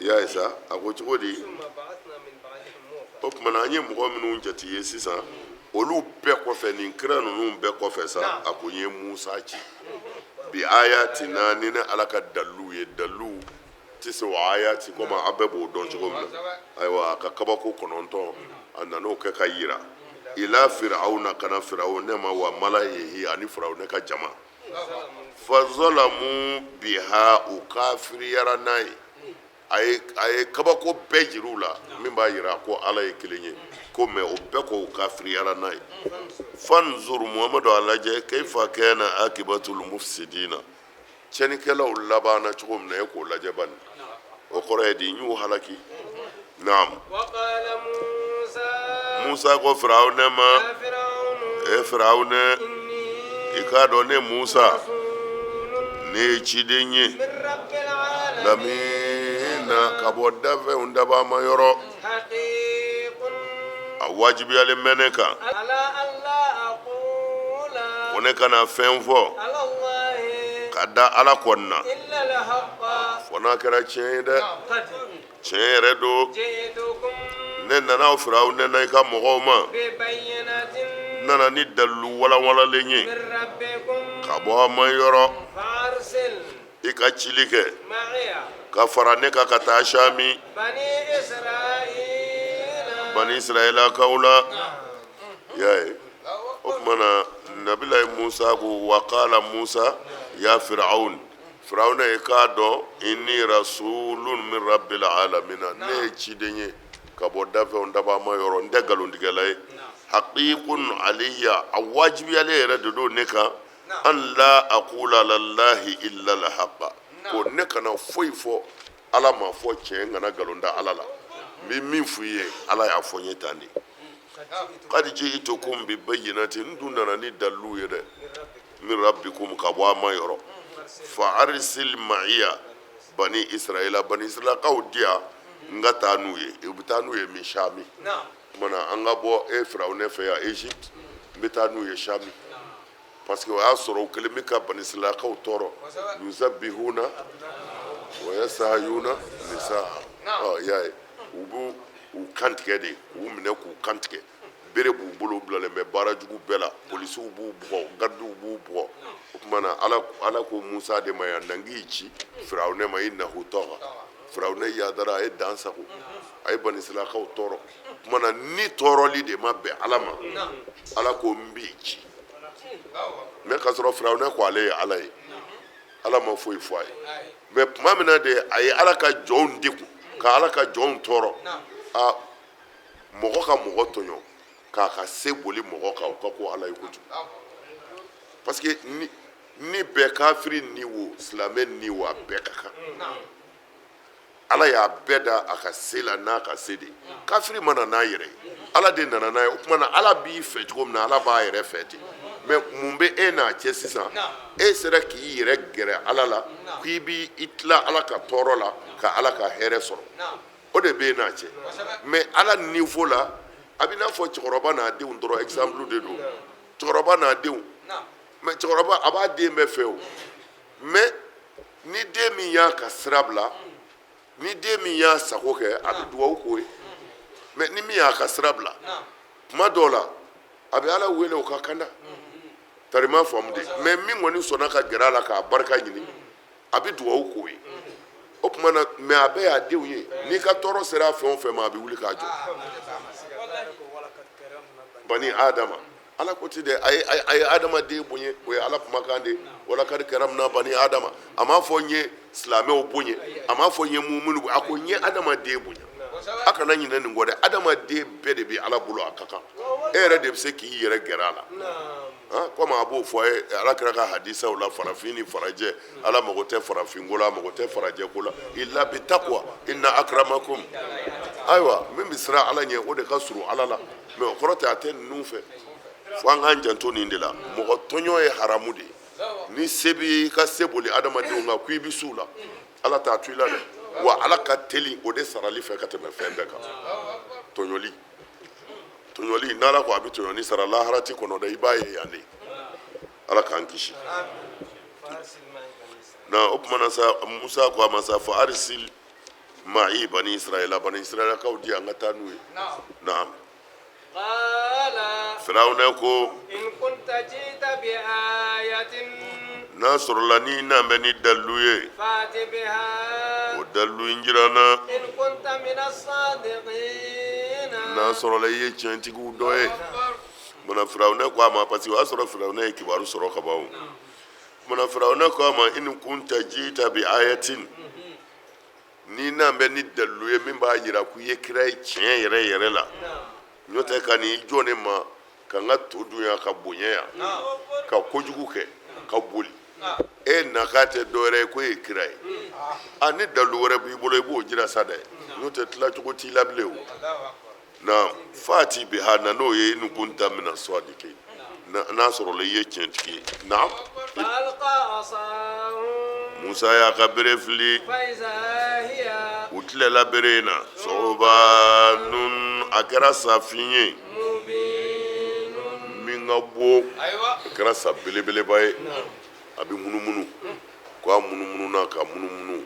I y'a ye sa, a ko cogo di? O tuma na, an ye mɔgɔ minnu jate ye sisan, olu bɛɛ kɔfɛ, nin kira ninnu bɛɛ kɔfɛ sa, a ko n ye Musa ci bi ayatina, ni ne Ala ka dalilu ye. Dalilu tɛ se o ayati komi aw bɛɛ b'o dɔn cogo min na. Ayiwa, a ka kabako 9, a nan'o kɛ ka yira ila firawuna, ka na firawunɛ ma, wa malayihi, ani firawunɛ ka jama. Fazalamu biha, u kafiriyara n'a ye. A ye kabako bɛɛ jira u la min b'a yira ko Ala ye kelen ye ko, mɛ o bɛɛ ko u kafiriyara n'a ye. Fanzur, Muhamadu, a lajɛ, keifa kana akibatul mufsidina, tiɲɛnikɛlaw labanna cogo min na, e k'o lajɛ bani. O kɔrɔ ye di? N y'u halaki. Naam, Musa ko Firawunɛ ma: e Firawunɛ, i k'a dɔn ne Musa, ne ye ciden ye lamina, ka bɔ dafɛnw dabama yɔrɔ. A wajibiyalen bɛ ne kan ko ne kana fɛn fɔ ka da Ala kɔni na, fo n'a kɛra tiɲɛ ye dɛ. Tiɲɛ yɛrɛ don. Ne nana aw Firawunɛ na i ka mɔgɔw ma, n nana ni dalilu walanwalalen ye ka bɔ a ma yɔrɔ. I ka cili kɛ ka fara ne kan ka taa Sami bani Israɛlakaw la. I y'a ye, o tuma na, nabilayi Musa ko: wa qala Musa ya Firawun, Firawuna, ye k'a dɔn inni rasulun min rabbil alamina, ne ye ciden ye ka bɔ dafɛnw dabama yɔrɔ, n tɛ nkalontigɛla ye. Haqiqun alayya, a wajibiyalen yɛrɛ de don ne kan, an la aqula alallahi illa alhaqa, ko ne kana foyi fɔ Ala ma fɔ tiɲɛ, n kana nkalon da Ala la. N bɛ min f'i ye, Ala y'a fɔ n ye tan de. Qad ji'tukum bi bayyinatin, n dun nana ni dalilu ye dɛ, min rabbikum, ka bɔ a ma yɔrɔ. Fa arsil ma'iya bani Israila, bani Israilakaw di yan, n ka taa n'u ye. U bɛ taa n'u ye min? Shami. Tuma na, an ka bɔ e Firawunɛ fɛ yan Egypte, n bɛ taa n'u ye Shami, parce que o y'a sɔrɔ u kɛlen bɛ ka bani Israilakaw tɔɔrɔ, yuzabihuna wa yasahayuna nisaa. Ɔ, i y'a ye, u b'u u kantigɛ de, k'u minɛ k'u kantigɛ, bere b'u bolo, u bilalen bɛ baara jugu bɛɛ la, polisiw b'u bugɔ, garidiw b'u bugɔ. O tuma na, Ala ko Musa de ma yan na, n k'i ci Firawunɛ ma, innahu taga, Firawunɛ yadara, a ye dan sago, a ye bani Israilakaw tɔɔrɔ. O tuma na, ni tɔɔrɔli de ma bɛn Ala ma, Ala ko n b'i ci. Mɛ k'a sɔrɔ Firawunɛ ko ale ye Ala ye, Ala ma foyi fɔ a ye. Mɛ tuma min na de a ye Ala ka jɔnw degun, ka Ala ka jɔnw tɔɔrɔ, a mɔgɔ ka mɔgɔ tɔɲɔ k'a ka se boli mɔgɔ kan, o ka ko Ala ye kojugu, parce que ni bɛɛ, kafiri ni wo, silamɛ ni wo, a bɛɛ ka kan. Ala y'a bɛɛ da a ka se la n'a ka se de. Kafiri ma na n'a yɛrɛ ye, Ala de nana n'a ye. O tuma na, Ala b'i fɛ cogo min na, Ala b'a yɛrɛ fɛ ten. Mɛ mun bɛ e n'a cɛ sisan? E sera k'i yɛrɛ gɛrɛ Ala la k'i b'i tila Ala ka tɔɔrɔ la ka Ala ka hɛrɛ sɔrɔ, o de bɛ e n'a cɛ. Mɛ Ala niveau la, a bɛ n'a fɔ cɛkɔrɔba n'a denw dɔrɔn, exemple de don, cɛkɔrɔba n'a denw. Mɛ cɛkɔrɔba, a b'a den bɛɛ fɛ o, mɛ ni den min y'a ka sira bila, ni den min y'a sago kɛ, a bɛ dugawu k'o ye. Mɛ ni min y'a ka sira bila, tuma dɔw la a bɛ Ala wele o ka kanda tarima faamu de. Mɛ min kɔni sɔnna ka gɛrɛ a la k'a barika ɲini, a bɛ dugawu k'o ye. O tuma na, mɛ a bɛɛ y'a denw ye. N'i ka tɔɔrɔ sera fɛn o fɛn ma, a bɛ wuli k'a jɔ. Bani Adama, Ala ko ti dɛ, a ye adamaden bonya, o ye Ala kumakan de ye. Walakadi karamna bani Adama. A m'a fɔ n ye silamɛw bonya, a m'a fɔ n ye muminu, a ko n ye adamaden bonya. A kana ɲinɛ nin kɔ dɛ, adamaden bɛɛ de bɛ Ala bolo, a ka kan e yɛrɛ de bɛ se k'i yɛrɛ gɛrɛ a la. Komi a b'o fɔ a ye Ala kira ka hadisaw la, farafin ni farajɛ, Ala mago tɛ farafin ko la, a mago tɛ farajɛ ko la, illa bi taqwa inna akramakum. Ayiwa, min bɛ siran Ala ɲɛ, o de ka surun Ala la. Mais o kɔrɔ tɛ a tɛ ninnu fɛ. Fo an k'an janto nin de la. Mɔgɔ tɔɲɔ ye haramu de ye. Ni se b'i ka se boli adamadenw kan ko i bɛ s'u la, Ala t'a to i la dɛ. Wa Ala ka teli o de sarali fɛ ka tɛmɛ fɛn bɛɛ kan. Tɔɲɔli, tɔɲɔli, n'Ala ko a bɛ tɔɲɔni sara lahara ti kɔnɔ dɛ, i b'a ye yan de. Ala k'an kisi. Na o tuma na sa, Musa ko a ma sa, fa arisil ma'i bani Israila, bani Israilakaw di an ka taa n'u ye. Naam. Firawuna ko, n'a sɔrɔla n'i nan bɛ ni dalilu ye, o dalilu in jira n na, n'a sɔrɔla i ye tiɲɛtigiw dɔ ye. Munna Firawuna ko a ma? Parce que o y'a sɔrɔ Firawuna ye kibaru sɔrɔ ka ban. O munna Firawuna ko a ma, in kunta jita bi ayatin, n'i nan bɛ ni dalilu ye min b'a jira k'i ye kira ye tiɲɛ yɛrɛ yɛrɛ la, n'o tɛ ka n'i jɔ ne ma ka n ka to dun yan, ka bonya yan, ka kojugu kɛ, ka boli, e nakan tɛ dɔwɛrɛ ye ko e ye kira ye. A ni dalilu wɛrɛ b'i bolo, i b'o jira sa dɛ, n'o tɛ tilacogo t'i la bilen. O na fati biha, na n'o ye, in kunta mina sadiqin, n'a sɔrɔla i ye tiɲɛtigi ye. Naam. Musa y'a ka bere fili, u tilela bere in na, sobanun, a kɛra safin ye min ka bon, a kɛra sa belebeleba ye, a bɛ munumunu. Ko a munumununa ka munumunu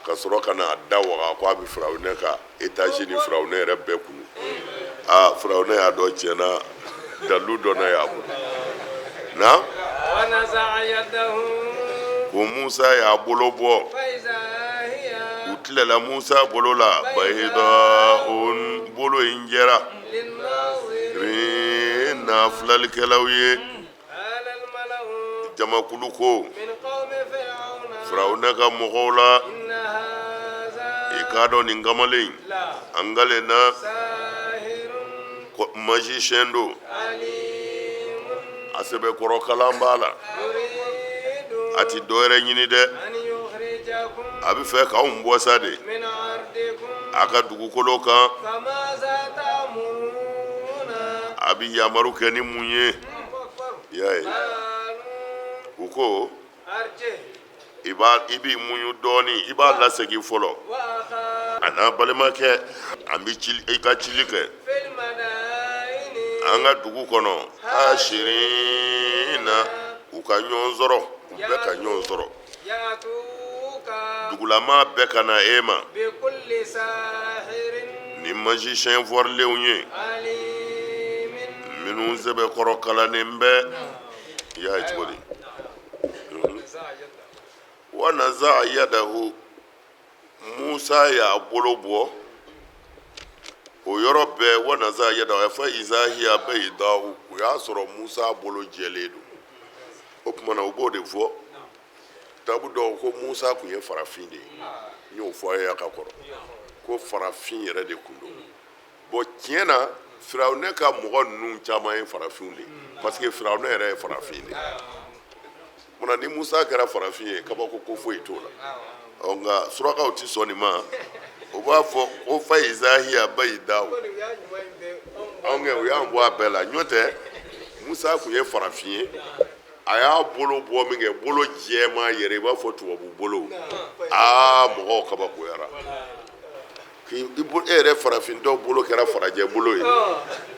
ka sɔrɔ ka na a da waga ko a bɛ Firawunɛ ka etazi ni Firawunɛ yɛrɛ bɛɛ kunu. Aa, Firawunɛ y'a dɔn tiɲɛ na dalilu dɔnna y'a bolo. Na ko Musa y'a bolo bɔ, u tilela Musa bolo la, bayida, o bolo in jɛra na filɛlikɛlaw ye. Jamakulu ko Firawuna ka mɔgɔw la, i k'a dɔn nin kamalen an kalen na magicien don, a sɛbɛkɔrɔ kalan b'a la, a ti dɔwɛrɛ ɲini dɛ, a bɛ fɛ k'anw bɔ sa de a ka dugukolo kan. A bɛ yamaru kɛ ni mun ye? I y'a ye, u ko i b'a i b'i muɲu dɔɔnin, i b'a lasegin fɔlɔ, a n'a balimakɛ, an bɛ cili, i ka cili kɛ an ka dugu kɔnɔ, hashirina, u ka ɲɔgɔn sɔrɔ, u bɛɛ ka ɲɔgɔn sɔrɔ, dugulamaa bɛɛ ka na e ma ni magicien fɔrilenw ye minnu sɛbɛkɔrɔ kalannen bɛ. I y'a ye cogo di? Wa naza yadahu, Musa y'a bolo bɔ o yɔrɔ bɛɛ. Wa naza yadahu fa iza hiya baydahu, o y'a sɔrɔ Musa bolo jɛlen don. O tuma na u b'o de fɔ tabu dɔw ko Musa tun ye farafin de ye. N y'o fɔ a ye a ka kɔrɔ ko farafin yɛrɛ de tun don. Bon, tiɲɛ na, Firawunɛ ka mɔgɔ ninnu caman ye farafinw de ye, parce que Firawunɛ yɛrɛ ye farafin de ye. Munna ni Musa kɛra farafin ye, kabako ko foyi t'o la. Ɔ, nka surakaw ti sɔn nin ma, u b'a fɔ ko fa iza hiya bayidawu. Anw kɛ, u y'an bɔ a bɛɛ la. N'o tɛ, Musa tun ye farafin ye. A y'a bolo bɔ min kɛ, bolo jɛman yɛrɛ, i b'a fɔ tubabu bolo. Aa, mɔgɔw kabakoyara k'i e yɛrɛ farafin dɔw bolo kɛra farajɛ bolo ye,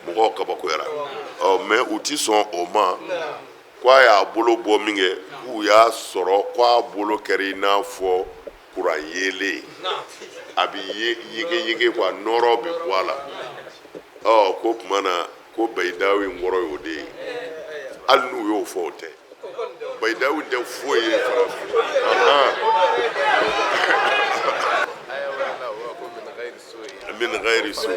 mɔgɔw kabakoyara. Ɔ, mais u ti sɔn o ma ko a y'a bolo bɔ min kɛ, k'u y'a sɔrɔ k'a bolo kɛra i n'a fɔ kuran yeelen, a bɛ yege yege quoi, nɔrɔ bɛ bɔ a la. Ɔ, ko tuma na ko bayidawu in kɔrɔ y'o de ye. Hali n'u y'o fɔ, o tɛ bayidawu tɛ foyi ye farafin. Min ghairi su,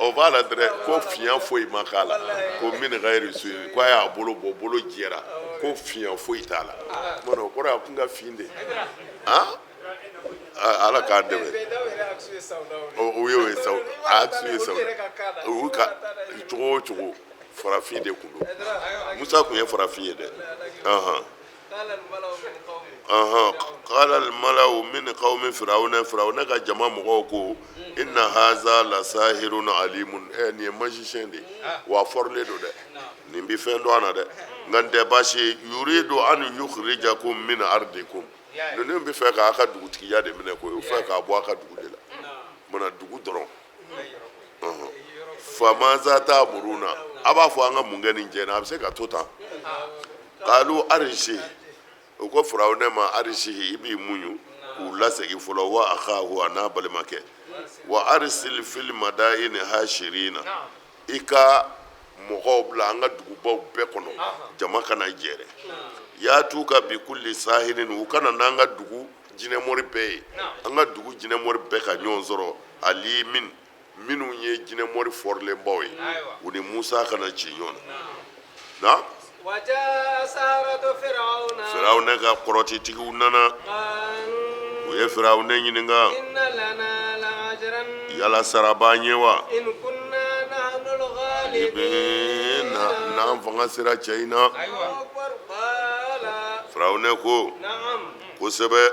o b'a la dɛrɛ, ko fiɲɛ foyi ma k'a la, ko min ghairi su, ko a y'a bolo bɔ, bolo jɛra, ko fiɲɛ foyi t'a la. Tuma na o kɔrɔ ye a kun ka fin de. Ala k'an dɛmɛ. O y'o ye sa, a ye sa, u ka cogo o cogo, farafin de tun don. Musa tun ye farafin ye dɛ. Qala al-mala'u min qawmi firawuna, firawuna ka jama mɔgɔw ko inna haza la sahirun alimun. Nin ye magicien de ye wa, a fɔrilen don dɛ, nin bɛ fɛn dɔn a na dɛ, nka nin tɛ baasi ye. Yuridu an yukhrijakum min ardikum, ninnu bɛ fɛ k'a ka dugutigiya de minɛ koyi, u fɛ k'a bɔ a ka dugu de la, mana dugu dɔrɔn. Famaza ta'muruna, a b'a fɔ an ka mun kɛ nin cɛ in na? A bɛ se ka to tan. Qalu arji, u ko firawunɛ ma arjihi, i b'i muɲu k'u lasegin fɔlɔ, wa akhahu, a n'a balimakɛ, wa arsil fil madaini hashirina, i ka mɔgɔw bila an ka dugubaw bɛɛ kɔnɔ, jama ka na jɛrɛ, yatuka bi kulli sahirin, u ka na n'an ka dugu jinɛmori bɛɛ ye, an ka dugu jinɛmori bɛɛ ka ɲɔgɔn sɔrɔ, alimin, minnu ye jinɛmori fɔrilenbaw ye, u ni Musa ka na ci ɲɔgɔn na. Na firawunɛ ka kɔrɔtitigiw nana, u ye firawunɛ ɲininka, yala sara b'an ye wa n'an fanga sera cɛ in na? Firawunɛ ko kosɛbɛ,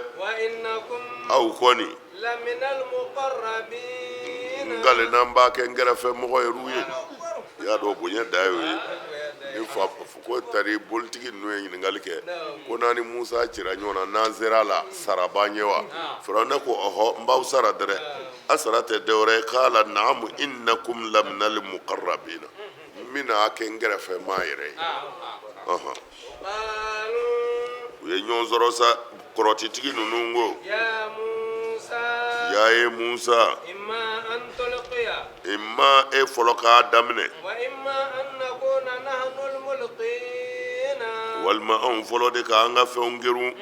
aw kɔni n kalenna n b'a kɛ n kɛrɛfɛ mɔgɔ yɛrɛw ye. I y'a dɔn bonya dan y'o ye. Ni fa ko tari politiki ninnu ye ɲininkali kɛ ko n'an ni Musa cira ɲɔgɔn na, n'an sera a la, sara b'an ye wa? Firawunɛ ko ɔhɔ, n b'aw sara dɛrɛ, a sara tɛ dɔwɛrɛ ye. Kala naamu innakum laminal muqarrabina, n bɛna a kɛ n kɛrɛfɛ maa yɛrɛ ye. Ɔhɔn, u ye ɲɔgɔn sɔrɔ sa, kɔrɔtitigi ninnu ko ya ye Musa, imma e fɔlɔ k'a daminɛ, walima anw fɔlɔ de k'an ka fɛnw kerun.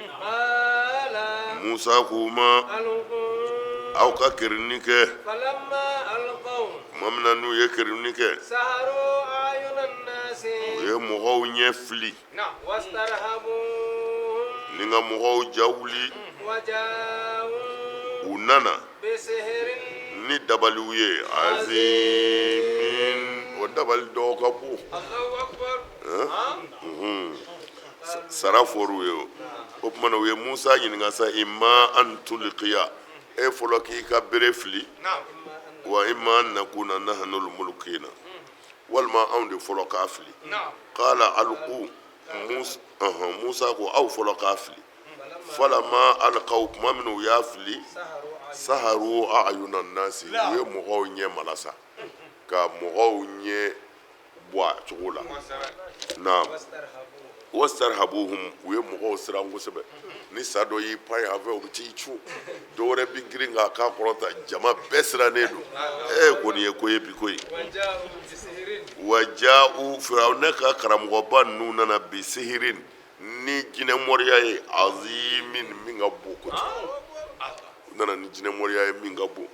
Musa k'u ma, aw ka kerunni kɛ. Tuma min na n'u ye kerunni kɛ, u ye mɔgɔw ɲɛ fili ni ka mɔgɔw ja wuli. U nana ni dabaliw ye azimin, o dabali dɔw ka bon. Sara fɔr'u ye. O tuma na u ye Musa ɲininka sa, imma an tulqiya, e fɔlɔ k'i ka bere fili, wa imma an nakuna nahnul mulkina, walima anw de fɔlɔ k'a fili. Qala alqu, Musa ko aw fɔlɔ k'a fili. Falama alqaw, tuma min u y'a fili, saharu ayuna nasi, u ye mɔgɔw ɲɛ malasa ka mɔgɔw ɲɛ bɔ a cogo la. Naam, wastarhabuhum, u ye mɔgɔw siran kosɛbɛ. Ni sa dɔ y'i pan yan fɛ, o bɛ t'i cun, dɔ wɛrɛ bɛ girin k'a kan kɔrɔta, jama bɛɛ sirannen don. Ee, ko nin ye ko ye bi koyi. Waja'u, firawunɛ ka karamɔgɔba ninnu nana bi sihirin, ni jinɛmɔriya ye, azimin, min ka bon kojugu. U nana ni jinɛmɔriya ye min ka bon.